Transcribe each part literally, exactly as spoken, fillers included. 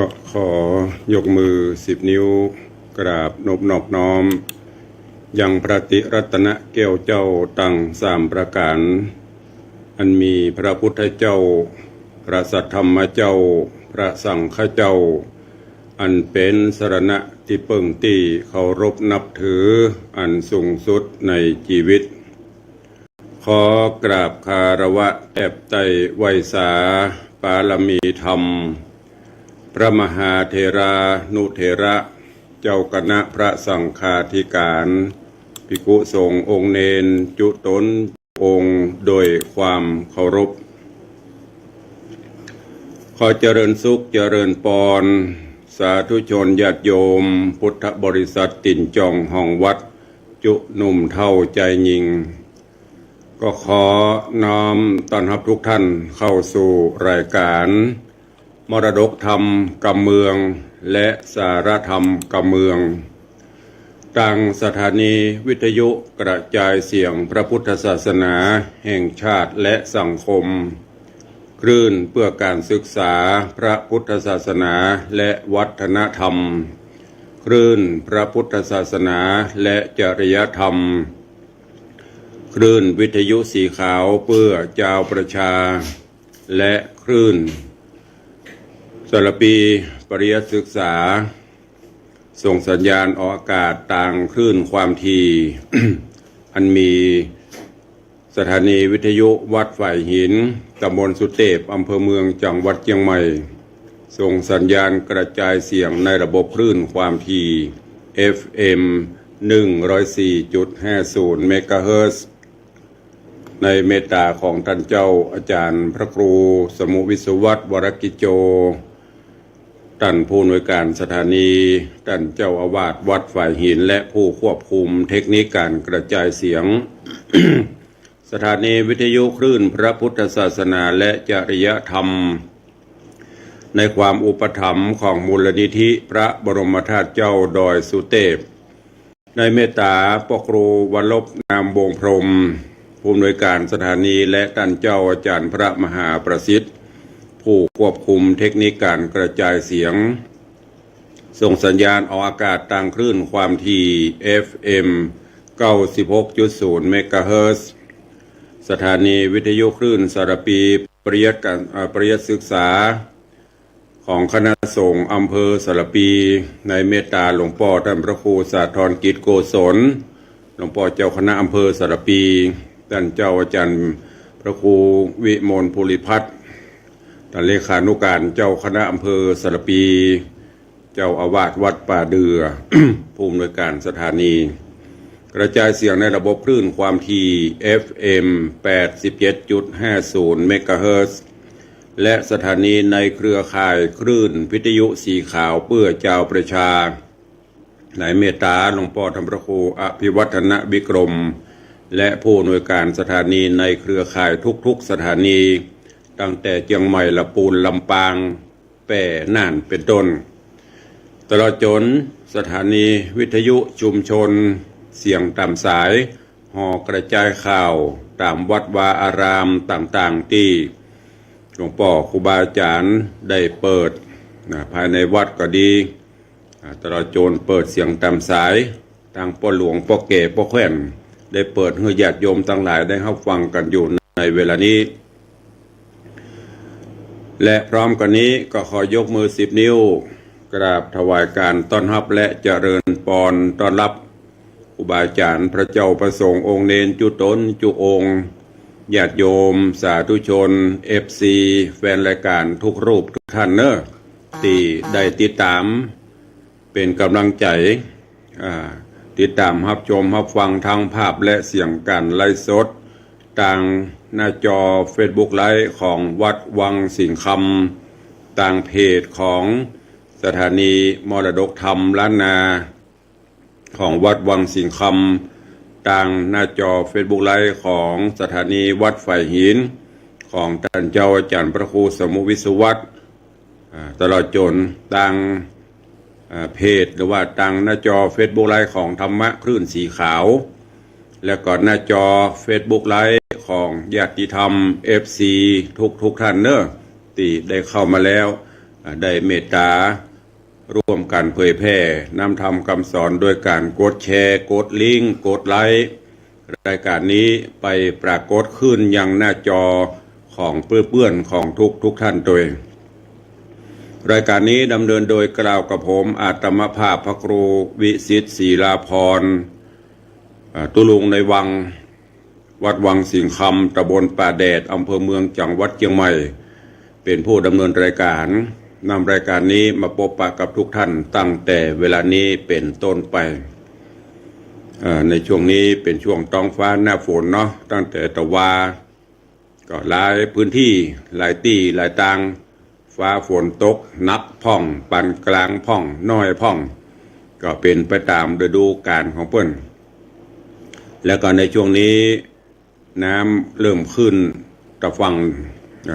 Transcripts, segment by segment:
ก็ขอยกมือสิบนิ้ว กราบนบนอบน้อม ยังพระติรัตนแก้วเจ้าตังสามประก๋าน อันมีพระพุทธเจ้า พระสัทธรรมเจ้า พระสังฆเจ้า อันเป๋นสรณะตี้เปิ้งตี้เคารพนับถืออันสูงสุดในจีวิต ขอกราบคารวะแทบไต้ไหว้สาปารมีธรรม พระมหาเถรานุเถระ เจ้าคณะพระสังฆาธิการ ภิกขุสงฆ์องค์เณรจุ๊ต๋นองค์โดยความเคารพ ขอเจริญสุขเจริญปอน สาธุชนญาติโยมพุทธบริษัทตี๋นจ่องห้องวัด จุ๊หนุ่มเฒ่าจายญิง ก็ขอน้อมต้อนฮับทุกท่านเข้าสู่รายการ มรดกธรรมกำเมือง และสาระธรรมกำเมือง ตางสถานีวิทยุกระจายเสียงพระพุทธศาสนาแห่งชาติและสังคม คลื่นเพื่อการศึกษาพระพุทธศาสนาและวัฒนธรรม คลื่นพระพุทธศาสนาและจริยธรรม คลื่นวิทยุสีขาวเพื่อจาวประชา และคลื่นสารภีปริยัติศึกษา ส่งสัญญาณออกอากาศตางคลื่นความถี่ อันมีสถานีวิทยุวัดฝายหิน ตำบลสุเตพ อำเภอเมือง จังหวัดเจียงใหม่ ส่งสัญญาณกระจายเสียงในระบบคลื่นความถี่ เอฟเอ็ม หนึ่งร้อยสี่จุดห้าศูนย์ เมกะเฮิรตซ์ ในเมตตาของต้านเจ้าอาจ๋ารย์พระครูสมุห์วิศวัตร วรกิจโจ ต้านผู้อำนวยการสถานี ต้านเจ้าอาวาสวัดฝายหิน และผู้ควบคุมเทคนิคการกระจายเสียง สถานีวิทยุคลื่นพระพุทธศาสนาและจริยธรรม ในความอุปถัมภ์ของมูลนิธิพระบรมธาตุเจ้าดอยสุเตพ ในเมตตาป้อครูวรรบ นามวงศ์พรหม ผู้อำนวยการสถานี และต้านเจ้าอาจ๋ารย์พระมหาประสิทธิ์ ผู้ควบคุมเทคนิคการกระจายเสียง ส่งสัญญาณออกอากาศตางคลื่นความถี่ เอฟเอ็ม เก้าสิบหกจุดศูนย์ เมกะเฮิรตซ์ สถานีวิทยุคลื่นสารภีปริยัติการ เอ่อ ปริยัติศึกษา ของคณะสงฆ์อำเภอสารภี ในเมตตาหลวงป้อต้านพระครูสาธรกิจโกศล หลวงป้อเจ้าคณะอำเภอสารภี ต้านเจ้าอาจ๋ารย์พระครูวิมลภูริพัฒน์ ต้านเลขานุการเจ้าคณะอำเภอสารภี เจ้าอาวาสวัดป่าเดื่อ ผู้อำนวยการสถานี กระจายเสียงในระบบคลื่นความถี่ เอฟเอ็ม แปดสิบเจ็ดจุดห้าศูนย์ เมกะเฮิรตซ์ และสถานีในเครือข่ายคลื่นวิทยุสีขาวเพื่อจาวประชา ในเมตตาหลวงป้อต้านพระครูอภิวัฒนวิกรม และผู้อำนวยการสถานีในเครือข่ายทุกๆสถานี ตั้งแต่เจียงใหม่ ละปูน ลำปาง แป้ น่าน เป๋นต้น ตลอดจ๋นสถานีวิทยุชุมชนเสียงต๋ามสาย ห่อกระจายข่าวต๋ามวัดวาอารามต่างๆ ตี้หลวงป้อครูบาอาจ๋ารย์ได้เปิด นะ ภายในวัดก็ดี อ่า ตลอดจ๋นเปิดเสียงต๋ามสาย ตางป้อหลวง ป้อแก่ ป้อแคว่น ได้เปิดหื้อญาติโยมตังหลายได้ฮับฟังกั๋นอยู่ในเวลานี้ และพร้อมกั๋นนี้ก็ขอยกมือสิบนิ้ว กราบถวายการต้อนฮับและเจริญปอนต้อนฮับครูบาอาจ๋ารย์ พระเจ้าพระสงฆ์ องค์เณรจุ๊ต๋นจุ๊องค์ ญาติโยม สาธุชน เอฟซี แฟนรายการทุกรูปทุกท่านเน่อ ตี้ได้ติดต๋าม เป๋นก๋ำลังใจ๋ อ่า ติดต๋ามฮับชมฮับฟังตางภาพและเสียงก๋านไลฟ์สด ตางหน้าจอเฟซบุ๊กไลฟ์ของวัดวังสิงห์คำ ตางเพจของสถานีมรดกธรรมล้านนา ของวัดวังสิงห์คำ ตางหน้าจอเฟซบุ๊กไลฟ์ของสถานีวัดฝายหิน ของต้านเจ้าอาจ๋ารย์พระครูสมุห์วิศวัตร อ่า ตลอดจ๋นตาง อ่า เพจ หรือว่าตางหน้าจอเฟซบุ๊กไลฟ์ของธรรมะคลื่นสีขาว และก็หน้าจอเฟซบุ๊กไลฟ์ของญาติธรรม เอฟซี ทุกๆท่านเน่อ ตี้ได้เข้ามาแล้ว ได้เมตตาร่วมกั๋นเผยแผ่นำธรรมกำสอนโดยก๋านกดแชร์ กดลิงก์ กดไลก์ รายก๋านนี้ไปปรากฏขึ้นยังหน้าจอของเปื้อนๆ ของทุกๆ ท่านตวย รายก๋านนี้ดำเนินโดยกล่าวกับผม อาตมาภาพพระครูวิสิทธิ์ศิลาภรณ์ อ่า ตุ๊ลุงในวัง วัดวังสิงห์คำ ตำบลป่าแดด อำเภอเมือง จังหวัดเจียงใหม่ เป๋นผู้ดำเนินรายก๋าน นำรายก๋านนี้มาปบปะกับทุกท่านตั้งแต่เวลานี้เป๋นต้นไป เอ่อ ในช่วงนี้เป๋นช่วงต๊องฟ้าหน้าฝนเนาะ ตั้งแต่ตะวา ก็หลายพื้นตี้ หลายตี้ หลายตาง ฟ้าฝนตกหนักพ่อง ปานก๋างพ่อง น้อยพ่อง ก็เป๋นไปต๋ามฤดูก๋าลของเปิ้น แล้วก็ในช่วงนี้น้ำเริ่มขึ้นตะฝั่ง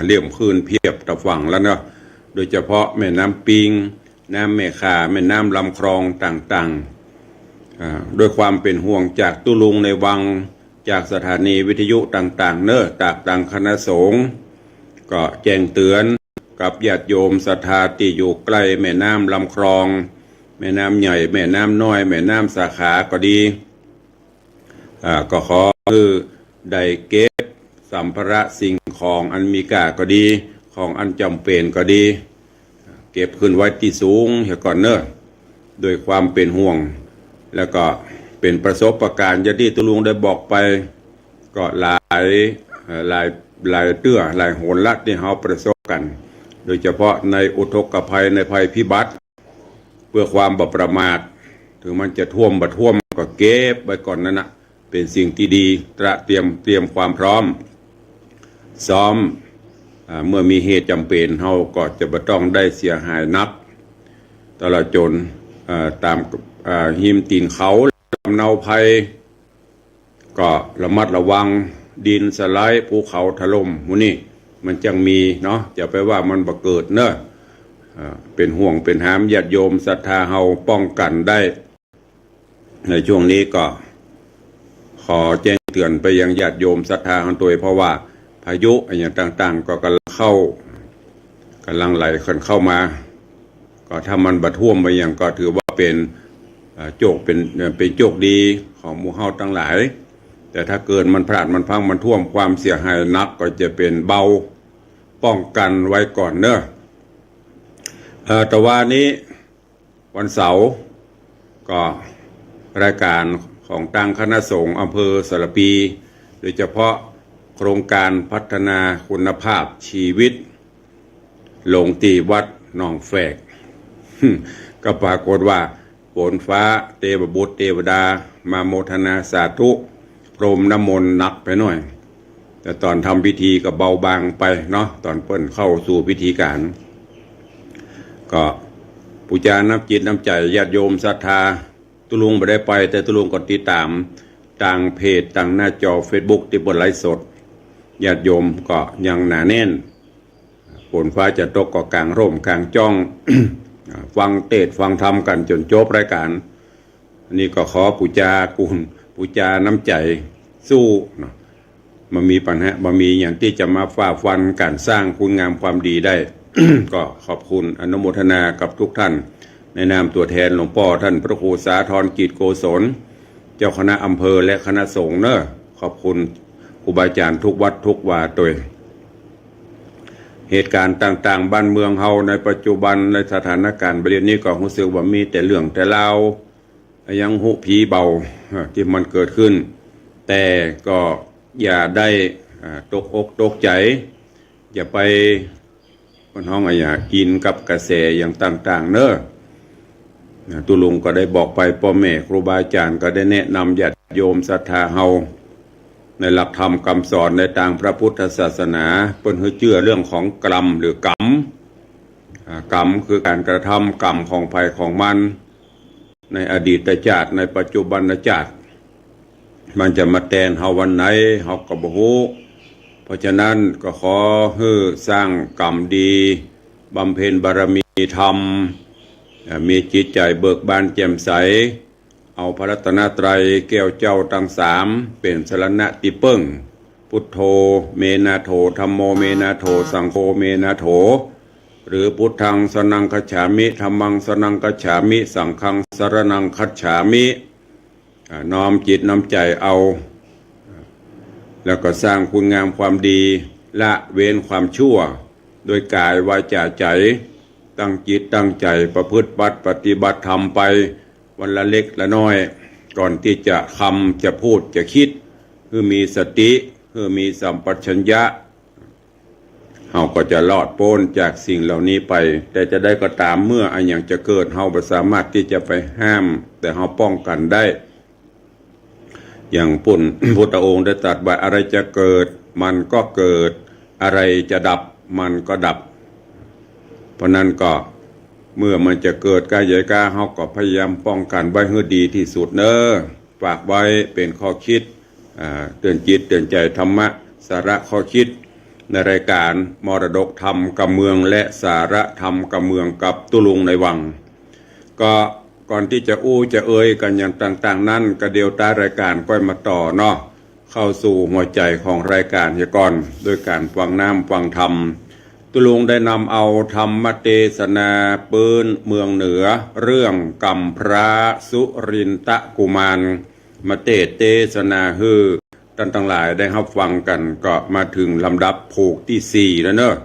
เริ่มขึ้นเพียบตะฝั่งแล้วเนาะ โดยเฉพาะแม่น้ำปิง น้ำแม่ข่า แม่น้ำลำคลองต่างๆ อ่า ด้วยความเป๋นห่วงจากตุ๊ลุงในวัง จากสถานีวิทยุต่างๆ เนาะ จากตางคณะสงฆ์ ก็แจ้งเตื๋อนกับญาติโยมศรัทธาตี้อยู่ใก้แม่น้ำลำคลอง แม่น้ำใหญ่ แม่น้ำน้อย แม่น้ำสาขาก็ดี อ่า ก็ขอหื้อได้เก็บสัมภาระสิ่งของอันมีค่าก็ดี ของอันจ๋ำเป๋นก็ดี เก็บขึ้นไว้ตี้สูงเหียก่อนเนาะ ด้วยความเป๋นห่วง แล้วก็เป๋นประสบก๋ารณ์อย่างตี้ตุ๊ลุงได้บอกไป ก็หลาย เอ่อ หลาย หลายเตื้อ หลายหนละตี้เฮาประสบกั๋น โดยเฉพาะในอุทกภัย ในภัยพิบัติ เปื้อความบ่ประมาท เถิงมันจะท่วมบ่ท่วมก็เก็บไว้ก่อนนั่นนะ เป๋นสิ่งตี้ดี ตระเตรียม เตรียมความพร้อม ซ้อม อ่า เมื่อมีเหตุจ๋ำเป๋น เฮาก็จะบ่ต้องได้เสียหายหนัก ตลอดจ๋น อ่า ต๋าม อ่า ฮิมตี๋นเขา ลำเนาภัย ก็ระมัดระวัง ดินสไลด์ ภูเขาถล่ม หมู่นี้มันจั้งมีเนาะ จะไปว่ามันบ่เกิดเนาะ อ่า เป๋นห่วงเป๋นหามญาติโยมศรัทธาเฮาป้องกั๋นได้ ในช่วงนี้ก็ขอแจ้งเตื๋อนไปยังญาติโยมศรัทธาเฮาตวย เพราะว่าพายุอะหยังต่างๆ ก็ก่ำลังเข้า ก่ำลังไหลกั๋นเข้ามา ก็ถ้ามันบ่ท่วมบ่หยังก็ถือว่าเป๋น เอ่อ โจค เป๋น เอ่อ เป๋นโจคดีของหมู่เฮาตังหลาย แต่ถ้าเกิดมันพลาดมันพลั้งมันท่วม ความเสียหายหนักก็จะเป๋นเบา ป้องกั๋นไว้ก่อนเนาะ เอ่อ ตะวานี้วันเสาร์ก็รายก๋านของตางคณะสงฆ์อำเภอสารภี โดยเฉพาะโครงก๋านพัฒนาคุณภาพชีวิต ลงตี้วัดหนองแฝก ก็ปรากฏว่าฝนฟ้า เตวบุตรเตวดามาโมทนาสาธุ พรมน้ำมนต์หนักไปหน่อย แต่ต๋อนทำพิธีก็เบาบางไปเนาะ ต๋อนเปิ้นเข้าสู่พิธีก๋าน ก็ปู๋จาน้ำจิตน้ำใจ๋ญาติโยมศรัทธา ตุ๊ลุงบ่ได้ไป แต่ตุ๊ลุงก็ติดต๋ามตางเพจ ตางหน้าจอเฟซบุ๊กตี้เปิ้นไลฟ์สด ญาติโยมก็ยังหนาแน่น ฝนฟ้าจะตกก็ก๋างฮ่มก๋างจ๊อง ฟังเตสน์ฟังธรรมกั๋นจ๋นจบรายก๋าน อันนี้ก็ขอปู๋จากุณ ปู๋จาน้ำใจ๋สู้เนาะ บ่มีปัญหา บ่มีหยังตี้จะมาฝ่าฟันก๋านสร้างคุณงามความดีได้ ก็ขอบคุณอนุโมทนากับทุกท่าน ในนามตั๋วแทนหลวงป้อท่านพระครูสาธรกิจโกศล เจ้าคณะอำเภอและคณะสงฆ์เนาะ ขอบคุณครูบาอาจ๋ารย์ทุกวัดทุกวาตวย เหตุก๋ารณ์ต่างๆ บ้านเมืองเฮาในปัจจุบัน ในสถานก๋ารณ์บ่าเดี่ยวนี้ก็ฮู้สึกว่ามีแต่เรื่องแต่ราว ยังฮู้ผีเบา อ่า ตี้มันเกิดขึ้น แต่ก็อย่าได้ อ่า ตกอกตกใจ๋ อย่าไป เปิ้นฮ้องอะหยัง อินกับกระแสอะหยังต่างๆ เนาะ นะ ตุ๊ลุงก็ได้บอกไป ป้อแม่ครูบาอาจ๋ารย์ก็ได้แนะนำญาติโยมศรัทธาเฮา ในหลักธรรมกำสอนในตางพระพุทธศาสนา เปิ้นหื้อเจื้อเรื่องของกรรมหรือกรรม อ่า กรรมคือก๋านกระทำ กรรมของใผของมัน ในอดีตจาติ ในปัจจุบันจาติ มันจะมาแตนเฮาวันไหน เฮาก็บ่ฮู้ เพราะฉะนั้นก็ขอหื้อสร้างกรรมดี บำเพ็ญบารมีธรรม อ่า มีจิตใจ๋เบิกบานแจ่มใส เอาพระรัตนตรัยแก้วเจ้าตังสาม เป๋นสรณะตี้เปิ้ง พุทโธ เม นาโถ ธัมโม เม นาโถ สังโฆ เม นาโถ หรือ พุทธังสรณังคัจฉามิ ธัมมังสรณังคัจฉามิ สังฆังสรณังคัจฉามิ อ่า น้อมจิตน้อมใจ๋เอา แล้วก็สร้างคุณงามความดี ละเว้นความชั่ว ด้วยก๋ายวาจ๋าใจ๋ ตั้งจิตตั้งใจ๋ประพฤติบัติปฏิบัติธรรมไป วันละเล็กละน้อย ก่อนตี้จะทำจะพูดจะกึ๊ด หื้อมีสติ หื้อมีสัมปชัญญะ เฮาก็จะรอดป๊นจากสิ่งเหล่านี้ไป แต่จะใดก็ต๋าม เมื่ออะหยังจะเกิด เฮาบ่สามารถตี้จะไปห้าม แต่เฮาป้องกั๋นได้ อย่างปุ้น พุทธองค์ได้ตรัสว่า อะไรจะเกิด มันก็เกิด อะไรจะดับ มันก็ดับ เพราะนั้นก็ เมื่อมันจะเกิดก้าใดก้า เฮาก็พยายามป้องกั๋นไว้หื้อดีตี้สุดเน่อ ฝากไว้เป๋นข้อกึ๊ด อ่า เตื๋อนจิตเตื๋อนใจ๋ธรรมะ สาระข้อกึ๊ด ในรายก๋านมรดกธรรมกำเมือง และสาระธรรมกำเมืองกับตุ๊ลุงในวัง ก็ก่อนตี้จะอู้จะเอ่ยกั๋นอย่างต่างๆ นั้น ก็เดี๋ยวต๊ายรายก๋านก้อยมาต่อเนาะ เข้าสู่หัวใจ๋ของรายก๋านเหียก่อน โดยก๋านฟังน้ำฟังธรรม ตุ๊ลุงได้นำเอาธรรมเตสนาปื๊นเมืองเหนือ เรื่องกำพร้าสุรินทกุมาร มาเตสน์เตสนาหื้อต้านตังหลายได้ฮับฟังกั๋น ก็มาเถิงลำดับผูกตี้สี่แล้วเนาะ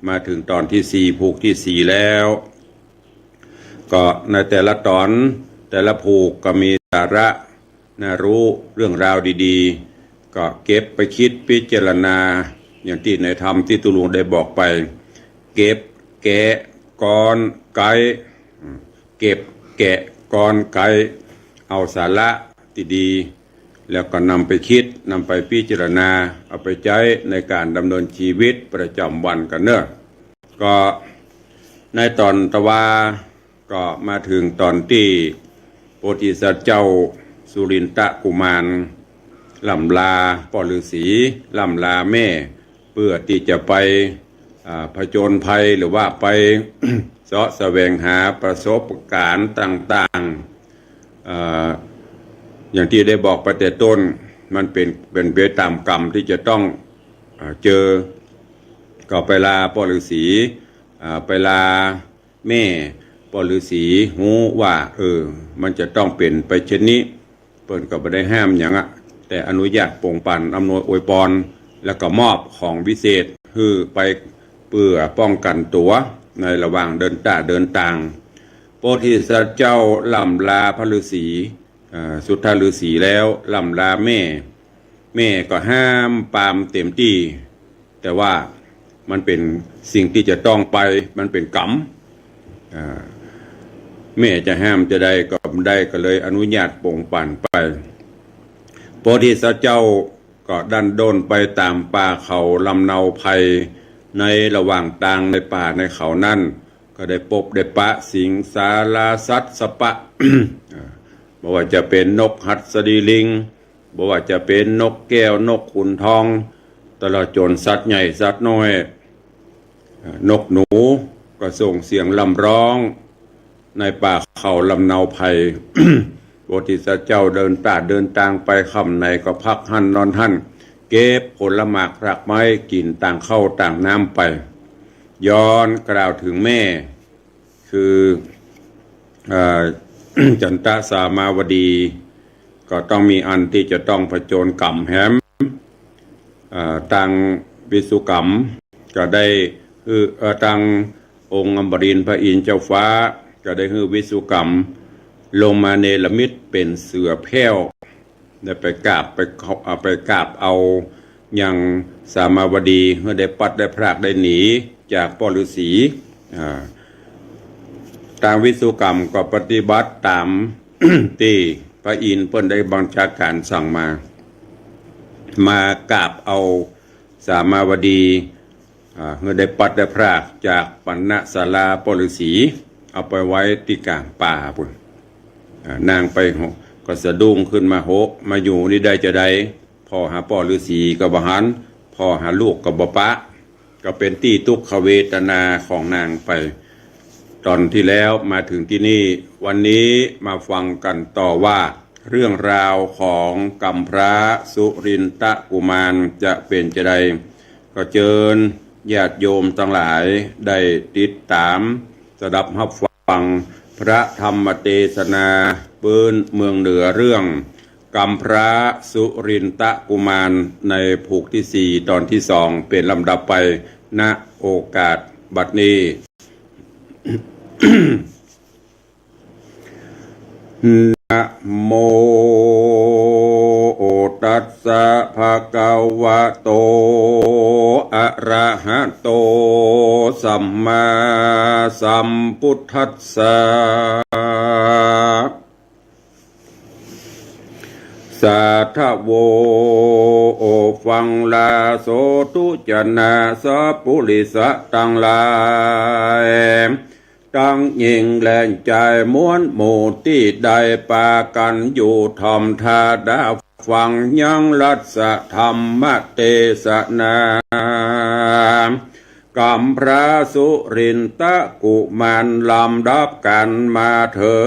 มาเถิงต๋อนตี้สี่ ผูกตี้สี่แล้ว ก็ในแต่ละต๋อน แต่ละผูกก็มีสาระน่าฮู้ เรื่องราวดีๆ ก็เก็บไปกึ๊ดพิจารณา อย่างตี้ในธรรมตี้ตุ๊ลุงได้บอกไป เก็บแกะก๊อนไก๊ อืม เก็บแกะก๊อนไก๊ เอาสาระตี้ดี แล้วก็นำไปกึ๊ด นำไปพิจารณา เอาไปใจ๊ในก๋านดำเนินชีวิตประจ๋ำวันกั๋นเนาะ ก็ในต๋อนตะวา ก็มาเถิงต๋อนตี้โพธิสัตว์เจ้าสุรินทกุมาร ล่ำลาป้อฤๅษี ล่ำลาแม่ เปื้อตี้จะไป อ่า ผจญภัย หรือว่าไป เซาะแสวงหาประสบก๋ารณ์ต่างๆ อ่า อย่างตี้ได้บอกไปแต่ต้น มันเป๋น เป๋นไปต๋ามกรรมตี้จะต้อง อ่า เจอ ก็ไปลาป้อฤๅษี อ่า ไปลาแม่ ป้อฤๅษีฮู้ว่า เออ มันจะต้องเป๋นไปเช่นนี้ เปิ้นก็บ่ได้ห้ามหยังอะ แต่อนุญาตป่งปั๋น อำนวยอวยปอน แล้วก็มอบของวิเศษหื้อไปเปื้อป้องกั๋นตั๋วในระหว่างเดินต้าเดินตาง โพธิสัตว์เจ้าล่ำลาพระฤๅษี อ่า สุทธฤๅษีแล้ว ล่ำลาแม่ แม่ก็ห้ามปรามเต๋มตี้ แต่ว่ามันเป๋นสิ่งตี้จะต้องไป มันเป๋นกรรม อ่า แม่จะห้ามจะใดก็บ่ได้ ก็เลยอนุญาตป่งปั๋นไป โพธิสัตว์เจ้าก็ดั้นด้นไปต๋ามป่าเขาลำเนาไพร ในระหว่างตางในป่าในเขานั้น ก็ได้ปบได้ปะสิงสาราสัตว์สะปะ อ่า บ่ว่าจะเป๋นนกหัสดีลิง บ่ว่าจะเป๋นนกแก้วนกขุนทอง ตลอดจ๋นสัตว์ใหญ่สัตว์น้อย อ่า นกหนูก็ส่งเสียงร่ำร้องในป่าเขาลำเนาไพร โพธิสัตว์เจ้าเดินต้าเดินตางไป ค่ำไหนก็พักหั้นนอนหั้น เก็บผลหมากรากไม้กิ๋นตางข้าวตางน้ำไป ย้อนกล่าวเถิงแม่ คือ เอ่อ จันตสามาวดี ก็ต้องมีอันตี้จะต้องผจญกรรมแหม เอ่อ ตางวิสุกรรมก็ได้หื้อ เอ่อ ตางองค์อมรินทร์พระอินทร์เจ้าฟ้า ก็ได้หื้อวิสุกรรมลงมาเนรมิตเป๋นเสือแผ้ว ได้ไปกราบไปเคา- เอาไปกราบเอายังสามาวดี หื้อได้ปัดได้พรากได้หนีจากป้อฤๅษี อ่า ตางวิสุกรรมก็ปฏิบัติต๋ามตี้พระอินทร์เปิ้นได้บัญชาก๋ารสั่งมา มากราบเอาสามาวดี อ่า หื้อได้ปัดได้พรากจากปณสาราป้อฤๅษี เอาไปไว้ตี้ก๋างป่าปู๊น อ่า นางไปโห ก็สะดุ้งขึ้นมา โห มาอยู่นี่ได้จาใด ผ่อหาป้อฤๅษีก็บ่หัน ผ่อหาลูกก็บ่ปะ ก็เป๋นตี้ตุ๊กขเวทนาของนางไป ต๋อนตี้แล้วมาเถิงตี้นี่ วันนี้มาฟังกั๋นต่อว่า เรื่องราวของกำพร้าสุรินทกุมารจะเป๋นจาใด ก็เจิญ ญาติโยมตังหลายได้ติดต๋ามสดับฮับฟังพระธรรมเตสนาปื๊นเมืองเหนือเรื่อง กำพร้าสุรินทกุมารในผูกตี้สี่ ต๋อนตี้สอง เป๋นลำดับไป ณ โอกาสบัดนี้ นะโมตัสสะ ภะคะวะโต อะระหะโต สัมมาสัมพุทธัสสะ สาธโว ฟังลาโสธุ จะนะ สัพปุริสะตังหลาย ตังญิงและจาย มวลหมู่ตี้ได้ปากั๋นอยู่ถ่อมธาดาฟังยังรัสธรรมเตสนา กำพร้าสุรินทกุมาร ลำดับกั๋นมาเถิ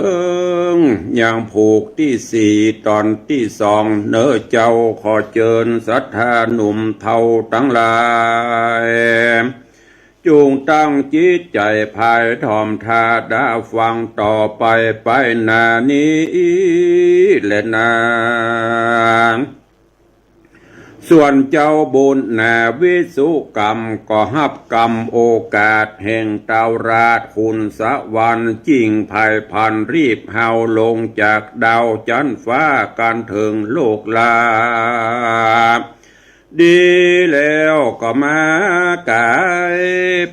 งยังผูกตี้สี่ ต๋อนตี้สอง เนาะเจ้า ขอเจิญศรัทธาหนุ่มเฒ่าตังหลาย จุ่งตั้งจิตใจ๋ผายถ่อมธาดาฟังต่อไป ไปหน้านี้แลนา ส่วนเจ้าบุญนาวิสุกรรม ก็ฮับกำโอกาสแห่งตาวราชขุนสวรรค์ จิ่งผายพลันรีบฮาวลงจากดาวจั๊นฟ้ากั๋นเถิงโลกลา ดีแล้วก็มากาย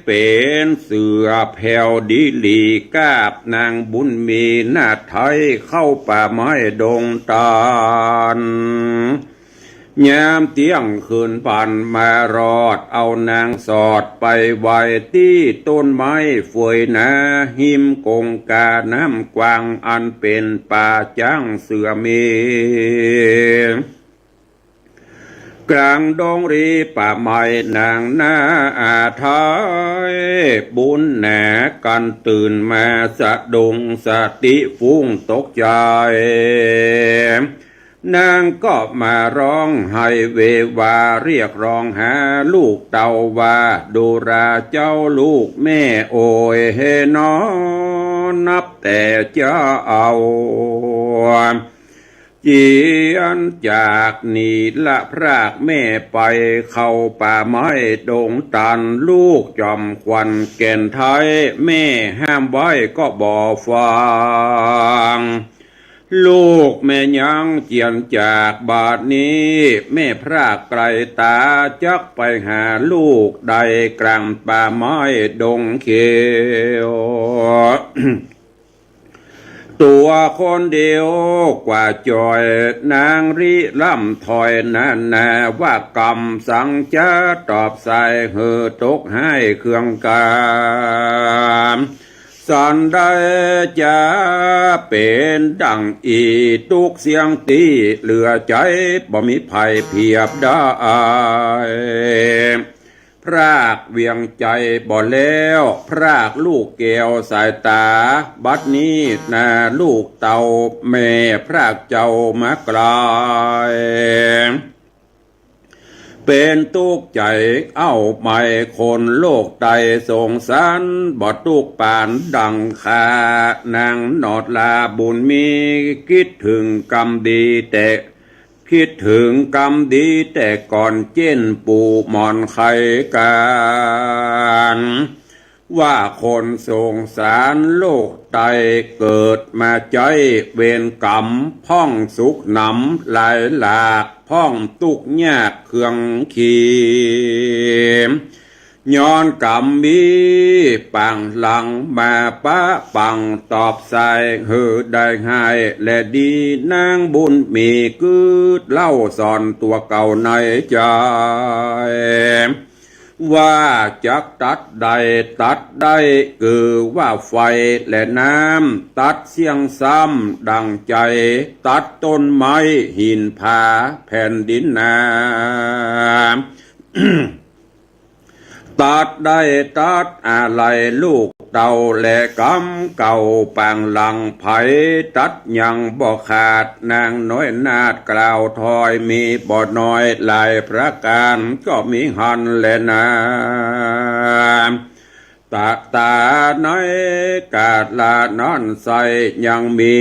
เป๋นเสือแผวดีหลีกาบนางบุญมีนาฏไทยเข้าป่าไม้ดงตาล ยามเตี้ยงคืนผ่านมารอด เอานางสอดไปไว้ตี้ต้นไม้เฟยหนา ฮิมกงกาน้ำกว้าง อันเป๋นป่าจ๊างเสือมี ก๋างดงรีป่าไม้นางนาฏไทย บุญนากั๋นตื่นมาสะดุ้งสติฟุ้งตกใจ๋ นางก็มาฮ้องไห้เววาเรียกร้องหาลูกเต้าว่า ดูราเจ้าลูกแม่โอยเฮหนอ นับแต่เจ้า เจียนจากนี้ละพรากแม่ไปเข้าป่าไม้ดงตาล ลูกจอมขวัญแก่นไทย แม่ห้ามไว้ก็บ่ฟัง ลูกแม่ยังเจียนจากบาดนี้ แม่พรากไกลต๋า จักไปหาลูกได้กลางป่าไม้ดงเขียว ตั๋วคนเดียวกว่าจ่อย นางริร่ำถ้อยนานาว่ากำ สังจะตอบสายหื้อตกไห้เคืองกา สันใดจะเป๋นดั่งอี้ ตุ๊กเสี้ยงตี้เหลือใจ๋ บ่มีใผเปียบได้ พรากเวียงใจ๋บ่แล้ว พรากลูกแก้วสายต๋า บัดนี้นาลูกเต้า แม่พรากเจ้ามาไกล เป๋นตุ๊กใจ๋เอ้าไหม คนโลกไตสงสาร บ่ตุ๊กปานดั่งข้า นางหนอดลาบุญมี กึ๊ดเถิงกำดีแต่ กึ๊ดเถิงกำดีแต่ก่อน เจ้นปู่หมอนไขก๋าน ว่าคนสงสารโลกไต เกิดมาใจ๊เวรก๋รรม พ่องสุขหนำหลายหลาก พ่องตุ๊กยากเคืองขี ย้อนก๋รรมมีปางหลังมาปะปัง ตอบสายหื้อได้ไห้และดี นางบุญมีกึ๊ดเล่าสอนตั๋วเก่าในใจ๋ ว่าจักตัดได้ตัดได้ คือว่าไฟและน้ำ ตัดเสี้ยงซ้ำดั่งใจ๋ ตัดต้นไม้หินผาแผ่นดินนา ตัดได้ตัดอาลัยลูก เต้าแลกำเก่าปางหลัง ใผตัดยังบ่ขาด นางน้อยนาฏกล่าวถอย มีบ่น้อยหลายประก๋าน ก็มีหั้นแลนา ตะตาในกาละนั้นไส้ ยังมี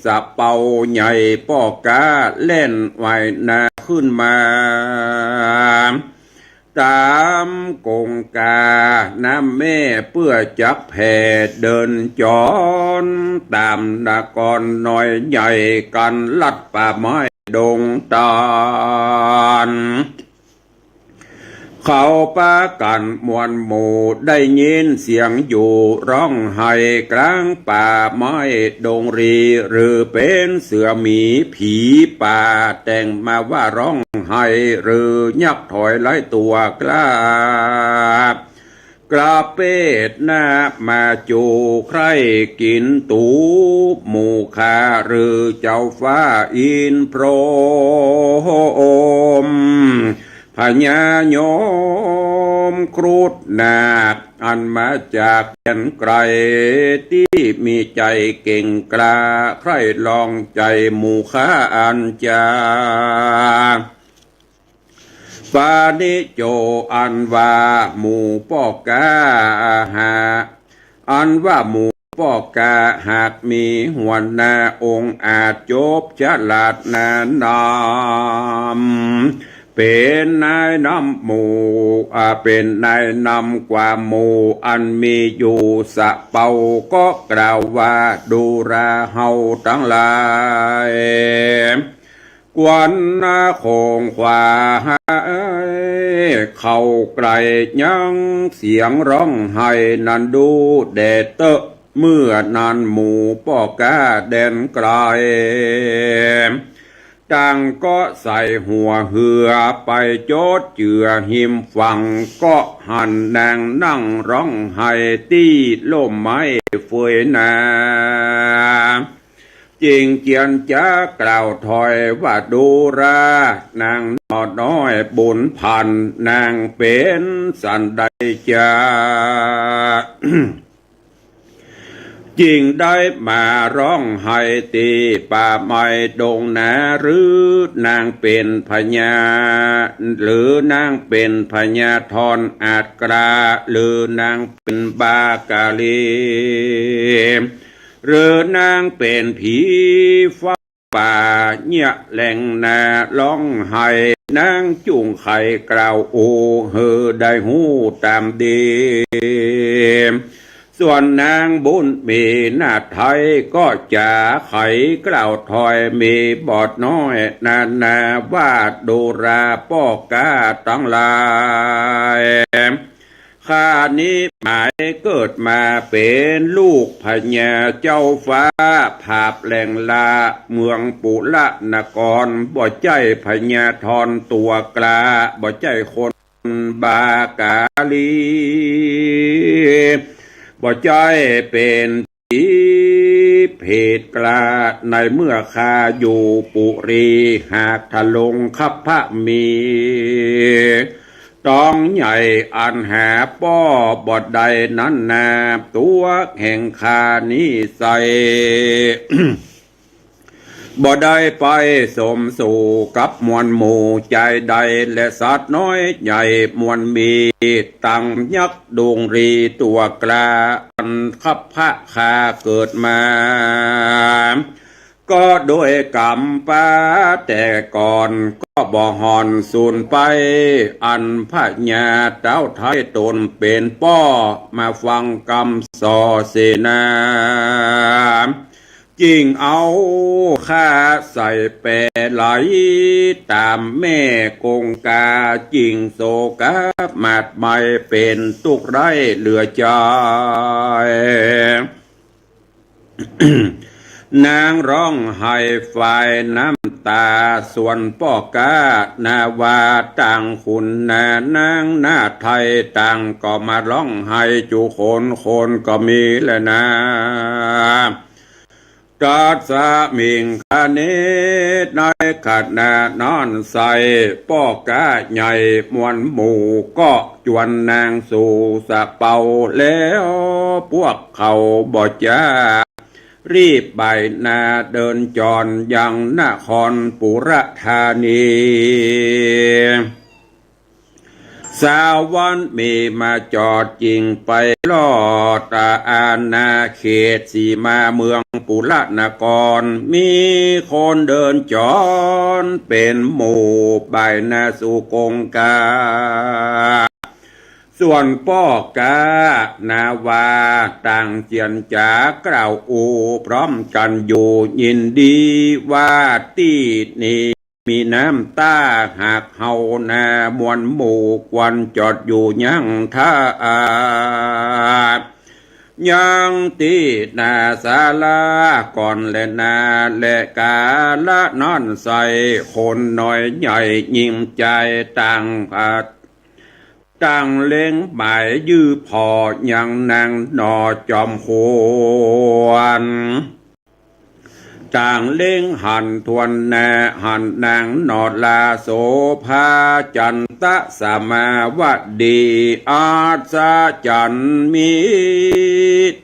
สะเปาใหญ่ป้อก๊าแล่นว่ายนาขึ้นมา ต๋ามกงกาน้ำแม่ เปื้อจักแผ่เดินจร ต๋ามนครน้อยใหญ่ กันลัดป่าไม้ดงตาล เขาปากั๋นมวลหมู่ ได้ยินเสียงอยู่ร้องไห้ กลางป่าไม้ดงรี หรือเป๋นเสือหมีผีป่า แต่งมาว่าร้องไห้ หรือยักษ์ถอยไล่ตั๋วกล้า กระเปดหน้ามาจูใคร่กิ๋นตู หมู่ข้าหรือเจ้าฟ้าอินทร์พรหม พญายมครุฑนาค อันมาจากแดนไกล ตี้มีใจ๋เก่งกล้า ใคร่ลองใจ๋หมู่ข้าอันจา ปาณิโจ อันว่าหมู่ป้อก๊าหา อันว่าหมู่ป้อก๊าหากมีหัวหน้าองอาจจบฉลาดหน้านำ เป๋นนายนำหมู่ อ่า เป๋นนายนำกว่าหมู่อันมีอยู่สะเปา ก็กล่าวว่าดูราเฮาตังหลาย ควรนาคงขวาให้เข้าใกล้ ยังเสียงร้องไห้นั้นดูแด่เต๊อะ เมื่อนั้นหมู่ป้อก๊าแดนไกล ต่างก็ใส่หัวเฮือไปจดเจือฮิมฝั่ง ก็หันนางนั่งร้องไห้ตี้ล่มไม้เฟยนา จึงเจียนจากล่าวถอยว่าดูรา นางหน่อน้อยบุญพันธ์ นางเป๋นสันใดจา จึงได้มาร้องไห้ตี้ป่าไม้ดงนา หรือนางเป๋นพญา หรือนางเป๋นพญาธรอาจกล้า หรือนางเป๋นบากาลี หรือนางเป๋นผีฟ้า ป่าเยียะแหล่งนาร้องไห้ นางจุ่งไขกล่าวโอ หื้อได้ฮู้ต๋ามดี ส่วนนางบุญมีนาฏไทย ก็จ๋าไขกล่าวถอย มีบ่น้อยนานาว่าดูราป้อก๊าตังหลาย ข้านี้หมายเกิดมาเป๋นลูกพญาเจ้าฟ้า ผาบแหล่งลาเมืองปุระนคร บ่ใจ้พญาธรตั๋วกล้า บ่ใจ้คนบากาลี บ่ใจ้เป๋น ผีเพศกล้า ในเมื่อข้าอยู่ปุรี หากทะลงคัพพะมี ต๋องใหญ่อันหาป้อบ่ได้นั้นนา ตั๋วแห่งข้านี้ไส้ บ่ได้ไปสมสู่กับมวลหมู่จายใด และสัตว์น้อยใหญ่มวลมี ตังยักษ์ดงรีตั๋วกล้า อันคัพพะข้าเกิดมา ก็โดยกรรมปาแต่ก่อน ก็บ่ห่อนสูญไป อันพญาเต้าไทยต๋นเป๋นป้อ มาฟังกำส่อเสนา จึงเอาข้าใส่แปไหล ต๋ามแม่คงคา จึงโศกหมาดไหม้เป๋นตุ๊กข์ร้ายเหลือใจ๋ นางร้องไห้ฝ่ายน้ำต๋า ส่วนป้อก๊านาว่าต่างขุนนานางนาฏไทย ต่างก็มาร้องไห้จุคน คนก็มีแลนา ตัสมิงคเน ในขณะนั้นไส้ ป้อก๊าใหญ่มวลหมู่ก็จวนนางสู่สะเปาแล้ว พวกเขาบ่จ๊า รีบไปหน้าเดินจรยังนครปุระธานี สาวันมีมาจอดจิ่งไปลอดอาณาเขตสีมาเมืองปุระนคร มีคนเดินจรเป๋นหมู่ไปหน้าสู่กงกา ส่วนป้อก๊านาวาต่างเจียรจ๋ากล่าวอู้พร้อมกั๋นอยู่ยินดีว่าตี้นี่มีน้ำต้า หากเฮาหน้ามวลหมู่ควรจอดอยู่ยังท่า ยังตี้หน้าศาลาก่อนแลนา และกาละนั้นไส้ คนน้อยใหญ่ญิงจายต่าง ต่างเล็งหมายยื้อผ่อยังนางหน่อจอมควร ต่างเล็งหันทวนหน้าหันนางหน่อลาโสภาจันตะสมาวดี อัศจรรย์มี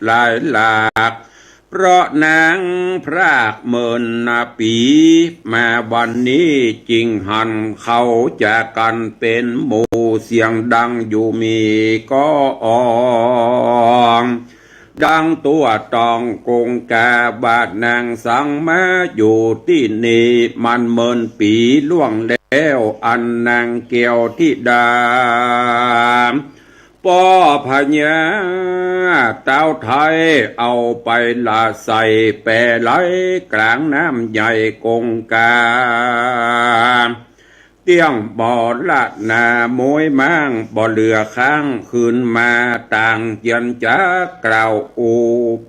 หลายหลาก เพราะนางพรากเมินนาปี๋ มาวันนี้จิ่งหันเข้าจากกั๋นเป๋นหมู่ เสียงดังอยู่มีก็ออง ดังตั๋วต้องกงกา ว่านางสังมาอยู่ตี้นี่มันเมินปี๋ล่วงแล้ว อันนางแก้วธิดา ป้อพญาเต้าไทยเอาไปละใส่แปไหลกลางน้ำใหญ่กงกา เตี้ยงบ่ละนาม้วยม้างบ่เหลือค้าง คืนมาต่างเจียรจ๋ากล่าวอู้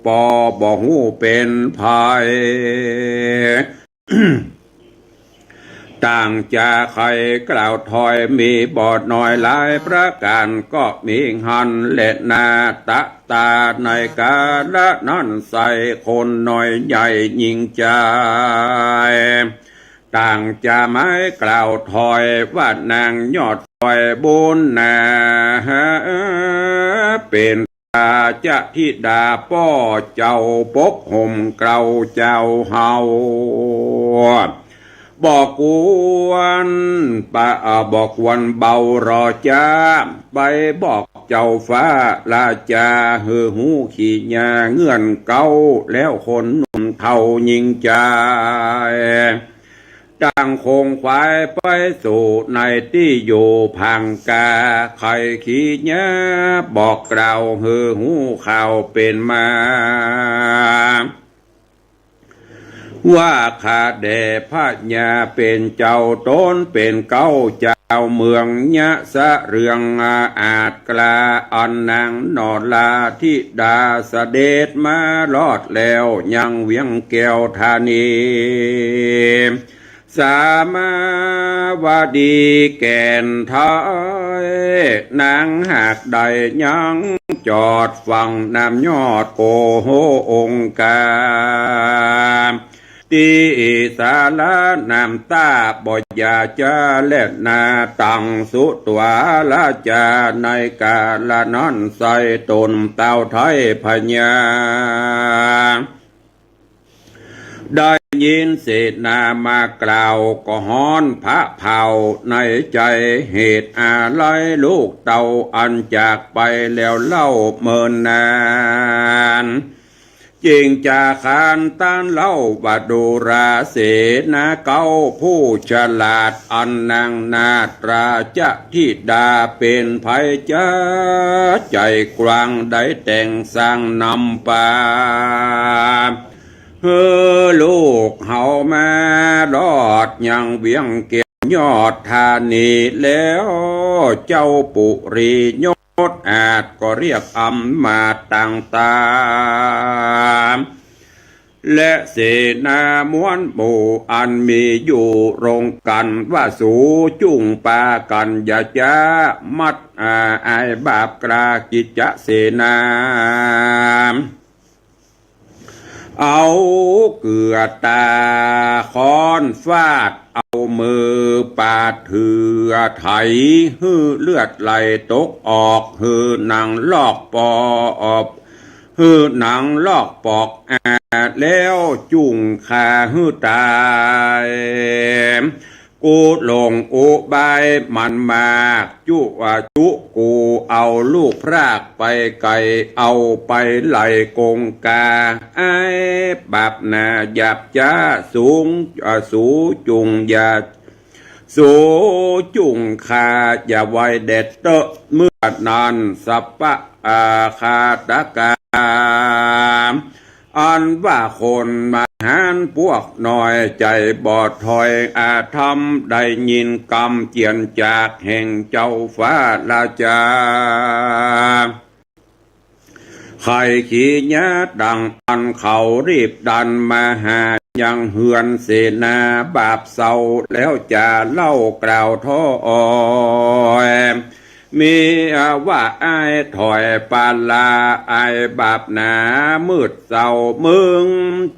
ป้อบ่ฮู้เป๋นใผ ต่างจาใค่กล่าวถอยมีบ่น้อยหลายประก๋าน ก็มีหันแลนา ตะตาในกาละนั้นไส้ คนน้อยใหญ่ญิงจาย ต่างจาไม้กล่าวถอยว่านางยอดถอยบุญนา เป๋น ราชธิดาป้อเจ้าปกห่มเกล้าเจ้าเฮา บ่ควรปะ บ่ควรเบารอจ๊า ไปบอกเจ้าฟ้าราจา หื้อฮู้ขี้หญ้าเงื่อนเก๊า แล้วคนหนุ่มเฒ่าญิงจาย ต่างโขงขวายไปสู่ในตี้อยู่ผางกา ใค่ขี้หญ้าบอกกล่าวหื้อฮู้ข่าวเป๋นมา ว่าข้าแด่พญาเป๋นเจ้าต๋นเป๋นเก๊าเจ้าเมืองยะสะเรืองอาจกล้า อันนางนราธิดาเสด็จมารอดแล้วยังเวียงแก้วธานี สามาวดีแก่นไทย นางหากได้ยังจอดฟั่งน้ำยอดโกโหองกา ตี้ศาลาน้ำต๋าบ่อย่าจ๊าแลนา ตังสุตวาราจาในกาละนั้นไส้ ต๋นเต้าไทยพญา ได้ยินเสนามากล่าวก็ฮ้อนพระเพาในใจ๋ เหตุอาลัยลูกเต้าอันจากไปแล้วเล่าเมินนาน จึงจาขานต้านเล่าว่าดูราเสนาเก๊าผู้ฉลาด อันนางนาตราชธิดาเป๋นใผจ๊า ใจ๋กว้างได้แต่งสร้างนำปา หื้อลูกเฮามารอดยังเวียงแก้วยอดธานีแล้ว เจ้าปุรียศอาจก็เรียกอำมาตย์ต่างๆ และเสนามวลหมู่อันมีอยู่รงกั๋นว่าสูจุ่งปากั๋นอย่าจ๊า มัดอาอายบาปกล้ากิจเสนา เอาเกือต๋า ค้อนฟาด เอามือปาด หื้อไถ หื้อเลือดไหลตกออก หื้อหนังลอกปอก หื้อหนังลอกปอก อ่า แล้วจุ่งฆ่าหื้อต๋าย กูหลงอุบายมันมาก จุ อ่า จุกูเอาลูกพรากไปไกล เอาไปไหล่กงกา ไอ้บาปหนาหยาบจ๊า สูง อ่า สูจุ่งอย่า สูจุ่งฆ่าอย่าไว้เด็ดเต๊อะ เมื่อนั้นสัพพะ อ่า ฆาตกา อันว่าคนมหาญปวกน้อย ใจ๋บ่ถอย อาธรรมได้ยินกำเจียนจากแห่งเจ้าฟ้าราชา ใค่ขีญาดังอั้น เขารีบดันมาหายังเฮือนเสนา บาปเศร้าแล้วจะเล่ากล่าวถ้อย มีว่าอ้ายถอยปาลา อ้ายบาปหนามืดเศร้า มึง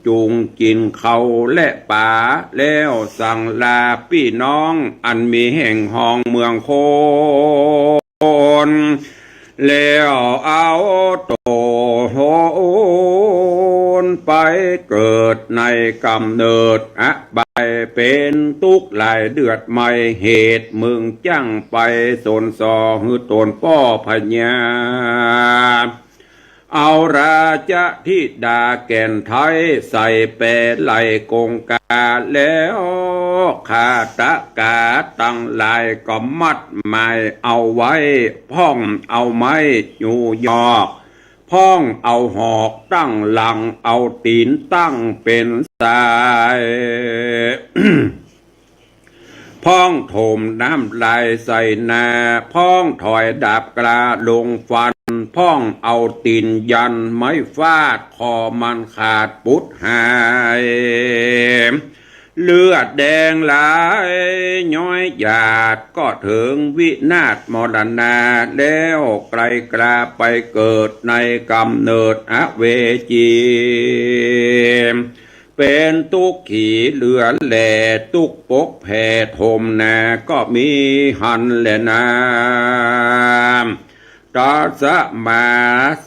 จุ่งกิ๋นข้าวและป๋า แล้วสั่งลาปี้น้อง อันมีแห่งห้องเมืองคน แล้วเอาโต๋นไปเกิดในก๋ำเนิดอบาย เป๋นตุ๊กข์หลายเดือดไหม้ เหตุมึงจั้งไปสนส่อหื้อต๋นป้อพญา เอาราชธิดาแก่นไท้ ใส่แปไหล่กงกา แล้วฆาตกาตังหลายก็มัดหมายเอาไว้ พ่องเอาไม้ยูยอก พ่องเอาหอกตั้งหลัง เอาตี๋นตั้งเป๋นสาย พ่องถมน้ำลายใส่หน้า พ่องถอยดาบกล้าลงฟัน พ่องเอาตี๋นยันไม้ฟาด คอมันขาดปุดหาย เลือดแดงไหลย้อยหยาด ก็เถิงวินาศมรณา แล้วไกลกลาไปเกิดในก๋ำเนิดอเวจี เป๋นตุ๊กข์ขีเหลือแหล่ ตุ๊กข์ปกแผ่ถมหนา ก็มีหั้นแหละนา ตัสมา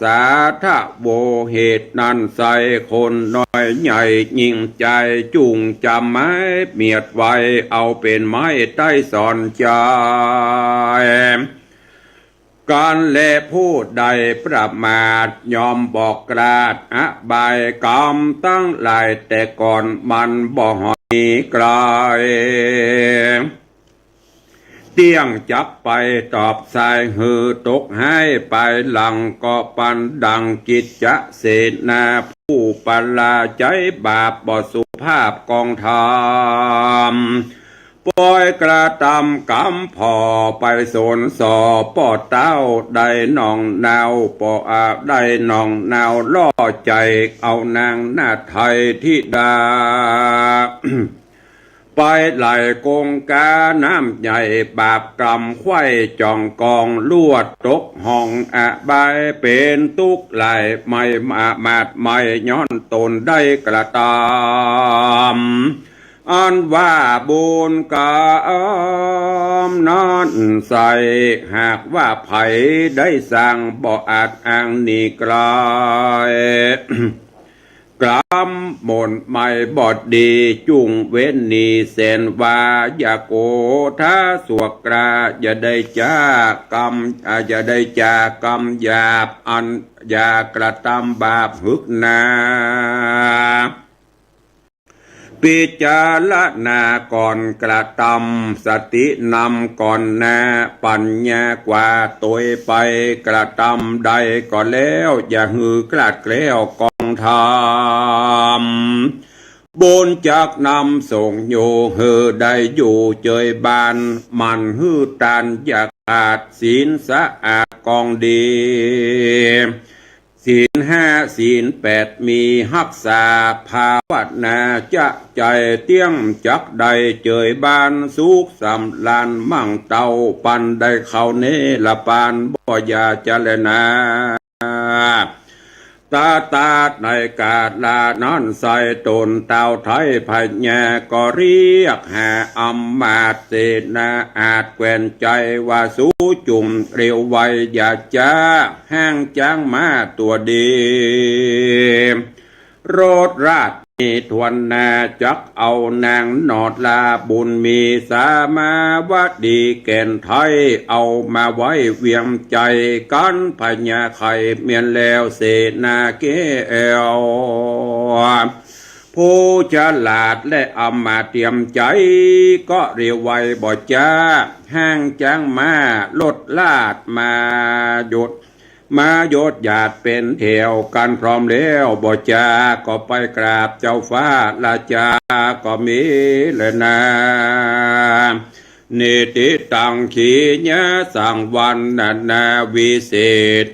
สาทะโว เหตุนั้นไส้คนน้อยใหญ่ยิ่งใจ๋ จุ่งจ๋ำไม้เมียดไว้ เอาเป๋นไม้ไต้สอนใจ๋ กันแลผู้ใดประมาท ยอมบอกราชอบายกรรมตังหลาย แต่ก่อนมันบ่หนีไกล เตี้ยงจักไปตอบสาย หื้อตกฮ้ายไปหลัง ก็ปันดังกิจจเสนา ผู้ประลาไจ๊บาปบ่สุภาพกองธรรม ปอยกระตำกำผ่อไปสนส่อ ป้อเต้าได้หนองนาว ป้ออาได้หนองนาว ล่อใจ๋เอานางนาฏไทยธิดา ไปไหล่กงกาน้ำใหญ่ บาปกรรมไขว้จ่องกอง ลวดตกห้องอบาย เป๋นตุ๊กข์หลายไหม้มาดไหม้ ย้อนตนได้กระตำ อันว่าบุญกรรมนั้นไส้ หากว่าใผได้สร้าง บ่อาจอ้างหนีไกล กรรมหม่นไหม้บ่ดี จุ่งเว้นหนีแสนว่า อย่าโกธาสวกกล้า อย่าได้จากกรรม อ่า อย่าได้จากกรรมหยาบ อันอย่ากระตำบาปหึกหนา พิจารณาก่อนกระตำ สตินำก่อนหน้า ปัญญากว่าโตยไป กระตำใดก็แล้ว อย่าหื้อคลาดแคล้วกองธรรม บุญจักนำส่งอยู่ หื้อได้อยู่เจยบ้าน หมั่นหื้อตานอย่าขาด ศีลสะอาดกองดี ศีลห้าศีลแปดมีฮักษา ภาวนาจะใจ๋เตี้ยง จักได้เจยบ้านสุขสำราญ มั่งเต้าปันได้เข้าเนรปาน บ่อย่าจะแลนา ตาตาในกาลานั้นไส้ต้นเต้าไทยพญาก็เรียกหาอำมาตย์เสนาอาชแคว้นใจ๋ว่า สูจุ่มเร็วไวอย่าจ๊า ฮ้างจ๊างม้าตั๋วดี รถราชมีถ้วนหน้า จักเอานางนอดลาบุญมี สามาวดีแก่นไทย เอามาไว้เวียงใจ๋ กั๋นพญาไข่เมียนแล้ว เสนาแก้ว ผู้ฉลาดและอำมาตย์เตรียมใจ๋ ก็เร็วไวบ่จ๊า ฮ้างจ๊างม้า รถราชมาหยุด มาโยดหยาดเป๋นแถวกั๋นพร้อมแล้วบ่จ๊า ก็ไปกราบเจ้าฟ้าราชา ก็มีแลนา นิติตัง ขีณาสังวรรณนาวิเศษ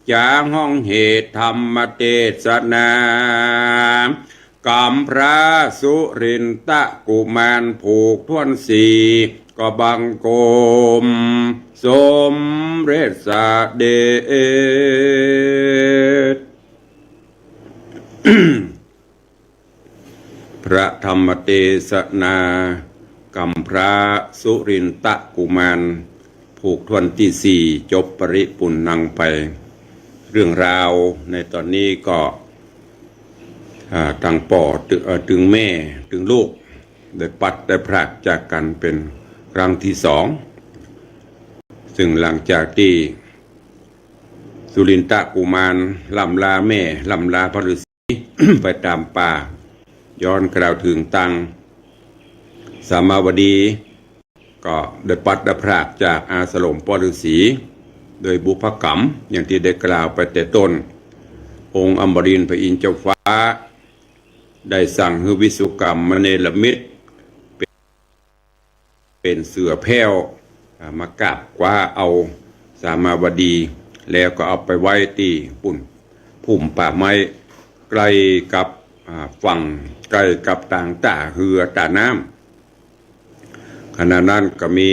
จ๋าฮ้องเหตุธรรมเตสนา ก๋ำพระสุรินทกุมารผูกถ้วนสี่ ก็บังคมสมเร็จเสด็จ พระธรรมเตสนา ก๋ำพระสุรินทกุมาร ผูกถ้วนตี้สี่ จบปริปุณณังไป เรื่องราวในต๋อนนี้ก็ อ่า ตึงป้อ ตึง เอ่อ ตึงแม่ ตึงลูก ได้ปัดได้พรากจากกั๋นเป๋นครั้งตี้สอง ซึ่งหลังจากตี้สุรินทกุมารล่ำลาแม่ ล่ำลาพระฤาษี ไปต๋ามป่า ย้อนกล่าวเถิงตางสามาวดี ก็ได้ปัดได้พรากจากอาสรมป้อฤาษี โดยบุพกรรม อย่างตี้ได้กล่าวไปแต่ต้น องค์อมรินทร์พระอินทร์เจ้าฟ้า ได้สั่งหื้อวิสุกรรมเนรมิต เป๋นเสือแผ้ว อ่า มากราบคว้าเอาสามาวดี แล้วก็เอาไปไว้ตี้ปุ้น พุ่มป่าไม้ ใก้กับ อ่า ฝั่ง ใก้กับตางต้าเฮือต้าน้ำ ขณะนั้นก็มี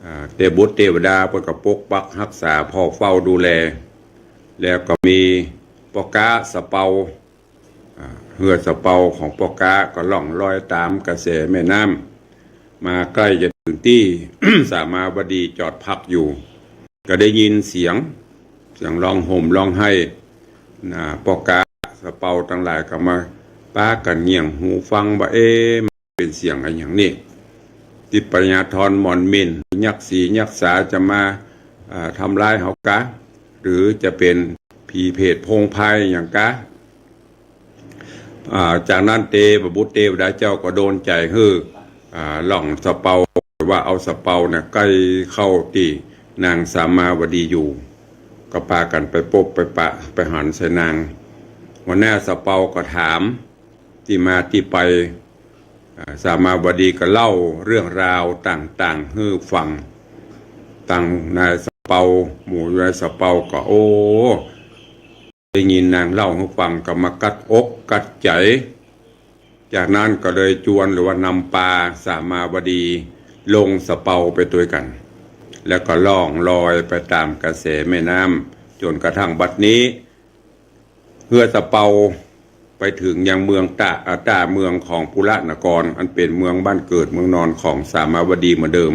อ่า เตบุตรเตวดาเปิ้นก็ปกปักฮักษา ผ่อเฝ้าดูแล แล้วก็มีป้อก๊าสะเปา อ่า เฮือสะเปาของป้อก๊าก็ล่องลอยต๋ามกระแสแม่น้ำ มาใก้จะเถิงตี้ สามาวดีจอดพักอยู่ ก็ได้ยินเสียง เสียงร้องห่มร้องไห้ นะ ป้อก๊าสะเปาตังหลายก็มาปากั๋นเงี่ยงหูฟังว่า เอ๊ะ มันเป๋นเสียงอะหยังนี่ ทิพยาธรหมอนหมิ่น ยักษ์สียักษ์สาจะมา อ่า ทำร้ายเฮากา หรือจะเป๋นผีเปรตโพงพรายหยังกา อ่า จากนั้นเต พระบุตรเตวดาเจ้าก็โดนใจ๋หื้อ อ่า ล่องสะเปา ว่าเอาสะเปาเนี่ยใก้เข้าตี้นางสามาวดีอยู่ ก็ปากั๋นไปปบไปปะไปหันใส่นาง หัวหน้าสะเปาก็ถามตี้มาตี้ไป อ่า สามาวดีก็เล่าเรื่องราวต่างๆ หื้อฟัง ตังนายสะเปา หมู่นายสะเปาก็ โอ้ ได้ยินนางเล่าหื้อฟังก็มากัดอกกัดใจ๋ จากนั้นก็เลยจวนหรือว่านำปาสามาวดีลงสะเปาไปตวยกั๋น แล้วก็ล่องลอยไปต๋ามกระแสแม่น้ำ จ๋นกระทั่งบัดนี้ เฮือสะเปาไปเถิงยังเมืองต้า อ่า ต้าเมืองของปุระนคร อันเป๋นเมืองบ้านเกิดเมืองนอนของสามาวดีเหมือนเดิม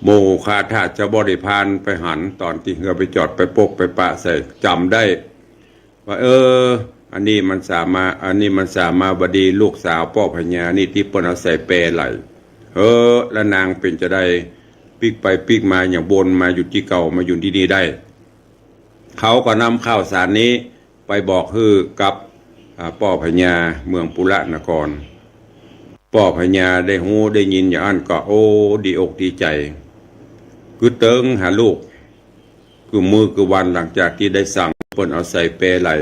หมู่ข้าทาสบริพารไปหัน ต๋อนตี้เฮือไปจอดไปปบไปปะใส่ จ๋ำได้ว่า เออ อันนี้มันสามา อันนี้มันสามาวดีลูกสาวป้อพญานี่ตี้เปิ้นเอาใส่แปไหล่ เออ แล้วนางเป๋นจาใด ปิ๊กไปปิ๊กมาอย่างบนมาอยู่ตี้เก่ามาอยู่ตี้นี่ได้ เขาก็นำข่าวสารนี้ไปบอกหื้อกับ อ่า ป้อพญาเมืองปุระนคร ป้อพญาได้ฮู้ได้ยินอย่างอั้นก็ โอ้ ดีอกดีใจ๋ กึ๊ดเติงหาลูก กึ๊ดมื้อกึ๊ดวันหลังจากตี้ได้สั่งเปิ้นเอาใส่แปไหล่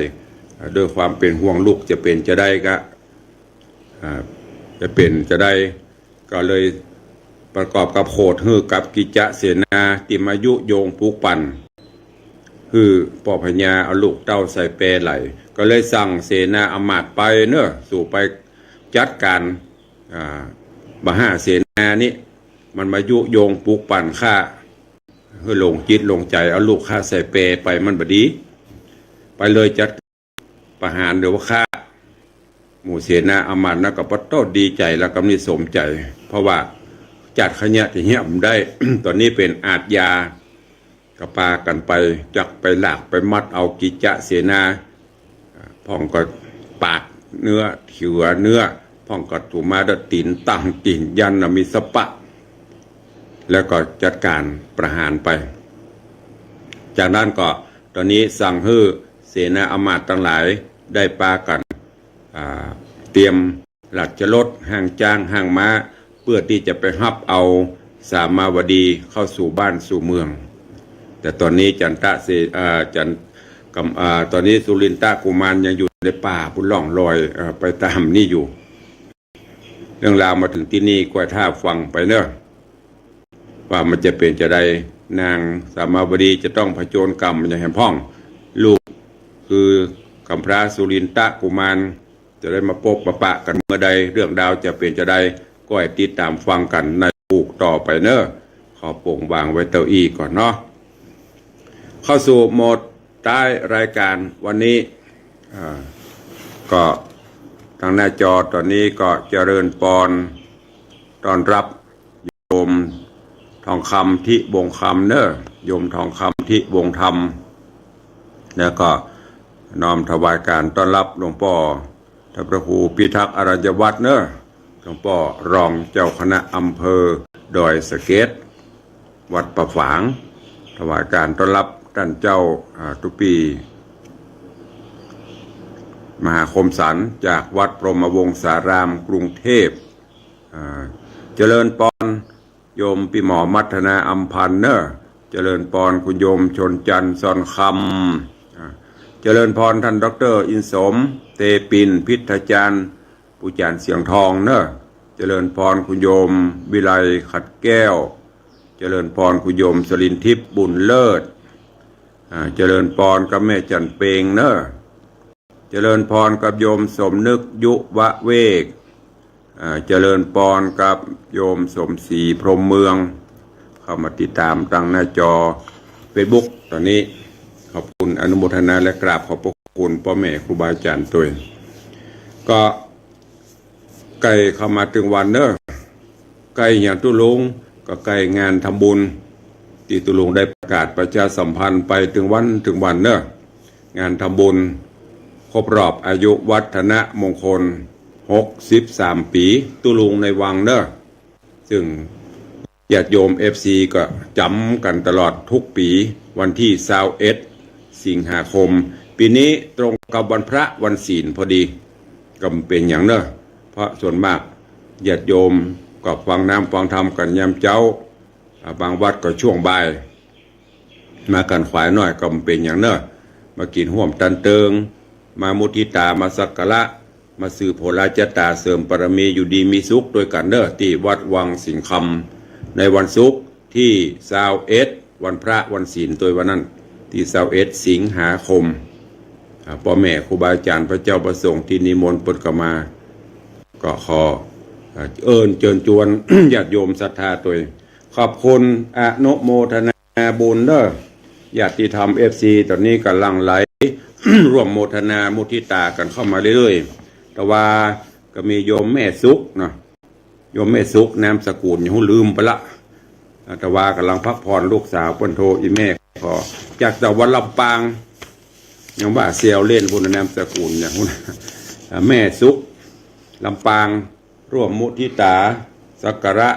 อ่า ด้วยความเป๋นห่วงลูกจะเป๋นจาใดกะ อ่า จะเป๋นจาใด ก็เลยประกอบกับโขดหื้อกับกิจจเสนาตี้มายุยงปลุกปั่น หื้อป้อพญาเอาลูกเต้าใส่แปไหล่ ก็เลยสั่งเสนาอำมาตย์ไปเนาะ สูไปจัดก๋าน อ่า บ่าห้าเสนานี้ มันมายุยงปลุกปั่นข้า หื้อหลงจิตหลงใจ๋ เอาลูกข้าใส่แปไปมันบ่ดี ไปเลยจัดประหารหรือว่าฆ่า หมู่เสนาอามาตย์นั้นก็ปะโต้ดีใจ๋แล้วกำนี้สมใจ๋ เพราะว่าจัดขะเยียะตี้เยียะบ่ได้ ต๋อนนี้เป๋นอาชญา ก็ปากั๋นไป จักไปลากไปมัดเอากิจจะเสนา พ่องก็ปาดเนื้อ เฉื่อยเนื้อ พ่องก็ถูมาด้วยตี๋นตั้งตี๋นยันนะ มีสะปะ แล้วก็จัดก๋านประหารไป จากนั้นก็ต๋อนนี้สั่งหื้อเสนาอามาตย์ตังหลายได้ปากั๋น อ่า เตรียมราชรถ ห้างจ๊าง ห้างม้า เปื้อตี้จะไปฮับเอาสามาวดีเข้าสู่บ้านสู่เมือง แต่ต๋อนนี้จันตะเส อ่า จัน กำ อ่า ต๋อนนี้สุรินทะกุมารยังอยู่ในป่าปู้น ล่องลอย เอ่อ ไปต๋ามนี้อยู่ เรื่องราวมาเถิงตี้นี่ ก้อยถ้าฟังไปเนาะ ว่ามันจะเป๋นจาใด นางสามาวดีจะต้องผจญกรรมอย่างแหมพ่อง ลูกคือกำพร้าสุรินทะกุมาร จะได้มาปบมาปะกั๋นเมื่อใด เรื่องราวจะเป๋นจาใด ก้อยติดต๋ามฟังกั๋นในผูกต่อไปเนาะ ขอโป่งวางไว้เต้าอี้ก่อนเนาะ เข้าสู่โหมดท้ายรายก๋านวันนี้ อ่า ก็ตางหน้าจอต๋อนนี้ก็เจริญปอน ต้อนฮับโยมทองคำ ทิวงศ์คำเนาะ โยมทองคำ ทิวงศ์ธรรม แล้วก็น้อมถวายก๋านต้อนฮับหลวงป้อ ท่านพระครูพิทักษ์อรัญญวัฒน์เนาะ หลวงป้อรองเจ้าคณะอำเภอดอยสะเก็ด วัดป่าฝาง ถวายก๋านต้อนฮับต้านเจ้า อ่า ตุ๊ปี้ มหาคมสันต์ จากวัดพรหมวงศาราม กรุงเทพฯ อ่า เจริญปอน โยมปี้หมอมัทนา อำพันธ์เนาะ เจริญปอน คุณโยมชนจันทร์ ซอนคำ อ่า เจริญปอน ท่านด็อกเตอร์อินสม เตปิน พิทยาจารย์ ปู่จ๋ารย์เสียงทองเนาะ เจริญปอน คุณโยมวิไล ขัดแก้ว เจริญปอน คุณโยมสลินทิพย์ บุญเลิศ อ่า เจริญปอนกับแม่จันเปงเนาะ เจริญปอนกับโยมสมนึก ยุวเวก อ่า เจริญปอนกับโยมสมศรี พรหมเมือง เข้ามาติดต๋ามตางหน้าจอเฟซบุ๊กต๋อนนี้ ขอบคุณ อนุโมทนาและกราบขอบพระคุณป้อแม่ครูบาอาจ๋ารย์ตวย ก็ใก้เข้ามาเถิงวันเนาะ ใก้หยังตุ๊ลุง ก็ใก้งานทำบุญ ตี้ตุ๊ลุงได้ประกาศประชาสัมพันธ์ไปเถิงวันเถิงวันเนาะ งานทำบุญครบรอบอายุวัฒนมงคล หกสิบสาม ปี๋ ตุ๊ลุงในวังเนาะ ซึ่งญาติโยม เอฟซี ก็จ๋ำกั๋นตลอดกู้ปี๋ วันตี้ซาวเอ็ด สิงหาคม ปี๋นี้ตรงกับวันพระวันศีลพอดี ก็บ่เป๋นหยังเนาะ เพราะส่วนมากญาติโยมก็ฟังน้ำฟังธรรมกั๋นยามเจ๊า อ่า บางวัดก็ช่วงบ่าย มากั๋นขวายหน้อยก็บ่เป๋นหยังเนาะ มากิ๋นฮ่วมตันเติง มามุทิตา มาสักการะ มาสืบโหราจะตา เสริมบารมี อยู่ดีมีสุขตวยกั๋นเนาะ ตี้วัดวังสิงห์คำ ในวันศุกร์ตี้ซาวเอ็ด วันพระวันศีลตวยวันนั้น ตี้ซาวเอ็ด สิงหาคม อ่า ป้อแม่ครูบาอาจ๋ารย์ พระเจ้าพระสงฆ์ตี้นิมนต์เปิ้นก็มา ก็ขอ อ่า เอิ้นเจิญจวน ญาติโยมศรัทธาตวย ขอบคุณอนุโมทนาบุญเนาะ ญาติธรรม เอฟซี ต๋อนนี้ก็หลั่งไหล ร่วมโมทนามุทิตากั๋นเข้ามาเรื่อยๆ แต่ว่าก็มีโยมแม่สุขเนาะ โยมแม่สุข นามสกุลยังลืมไปละ แต่ว่ากำลังพักผ่อน ลูกสาวเปิ้นโทร อี่แม่ขอ จากจังหวัดลำปาง ยังว่าเสี่ยวเล่นพู้น นามสกุลอย่างพู้น แม่สุข ลำปาง ร่วมมุทิตาสักการะ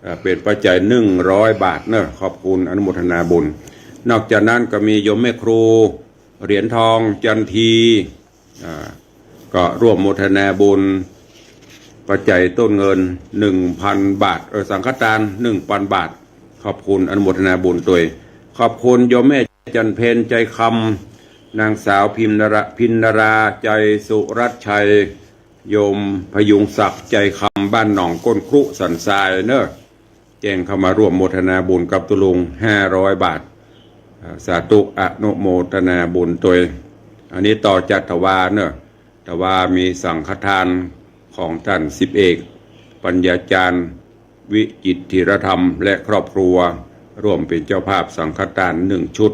เอ่อ เป๋นปัจจัยหนึ่งร้อยบาทเนาะ ขอบคุณอนุโมทนาบุญ นอกจากนั้นก็มีโยมแม่ครู เหรียญทอง จันที อ่า ก็ร่วมโมทนาบุญ ปัจจัยต้นเงิน หนึ่งพันบาท เออ สังฆทาน หนึ่งพันบาท ขอบคุณอนุโมทนาบุญตวย ขอบคุณโยมแม่จันเพ็ญ ใจคำ นางสาวพิมนรา พินนรา ใจสุรัตน์ชัย โยมพยุงศักดิ์ ใจคำ บ้านหนองก้นครุ สันทรายเนาะ แจ้งเข้ามาร่วมโมทนาบุญกับตุ๊ลุง ห้าร้อยบาท อ่า สาธุอนุโมทนาบุญตวย อันนี้ต่อจากถวาเนาะ ถวามีสังฆทานของท่านสิบเอก ปัญญาจารย์ วิจิตรธีรธรรม และครอบครัว ร่วมเป๋นเจ้าภาพสังฆทานหนึ่งชุด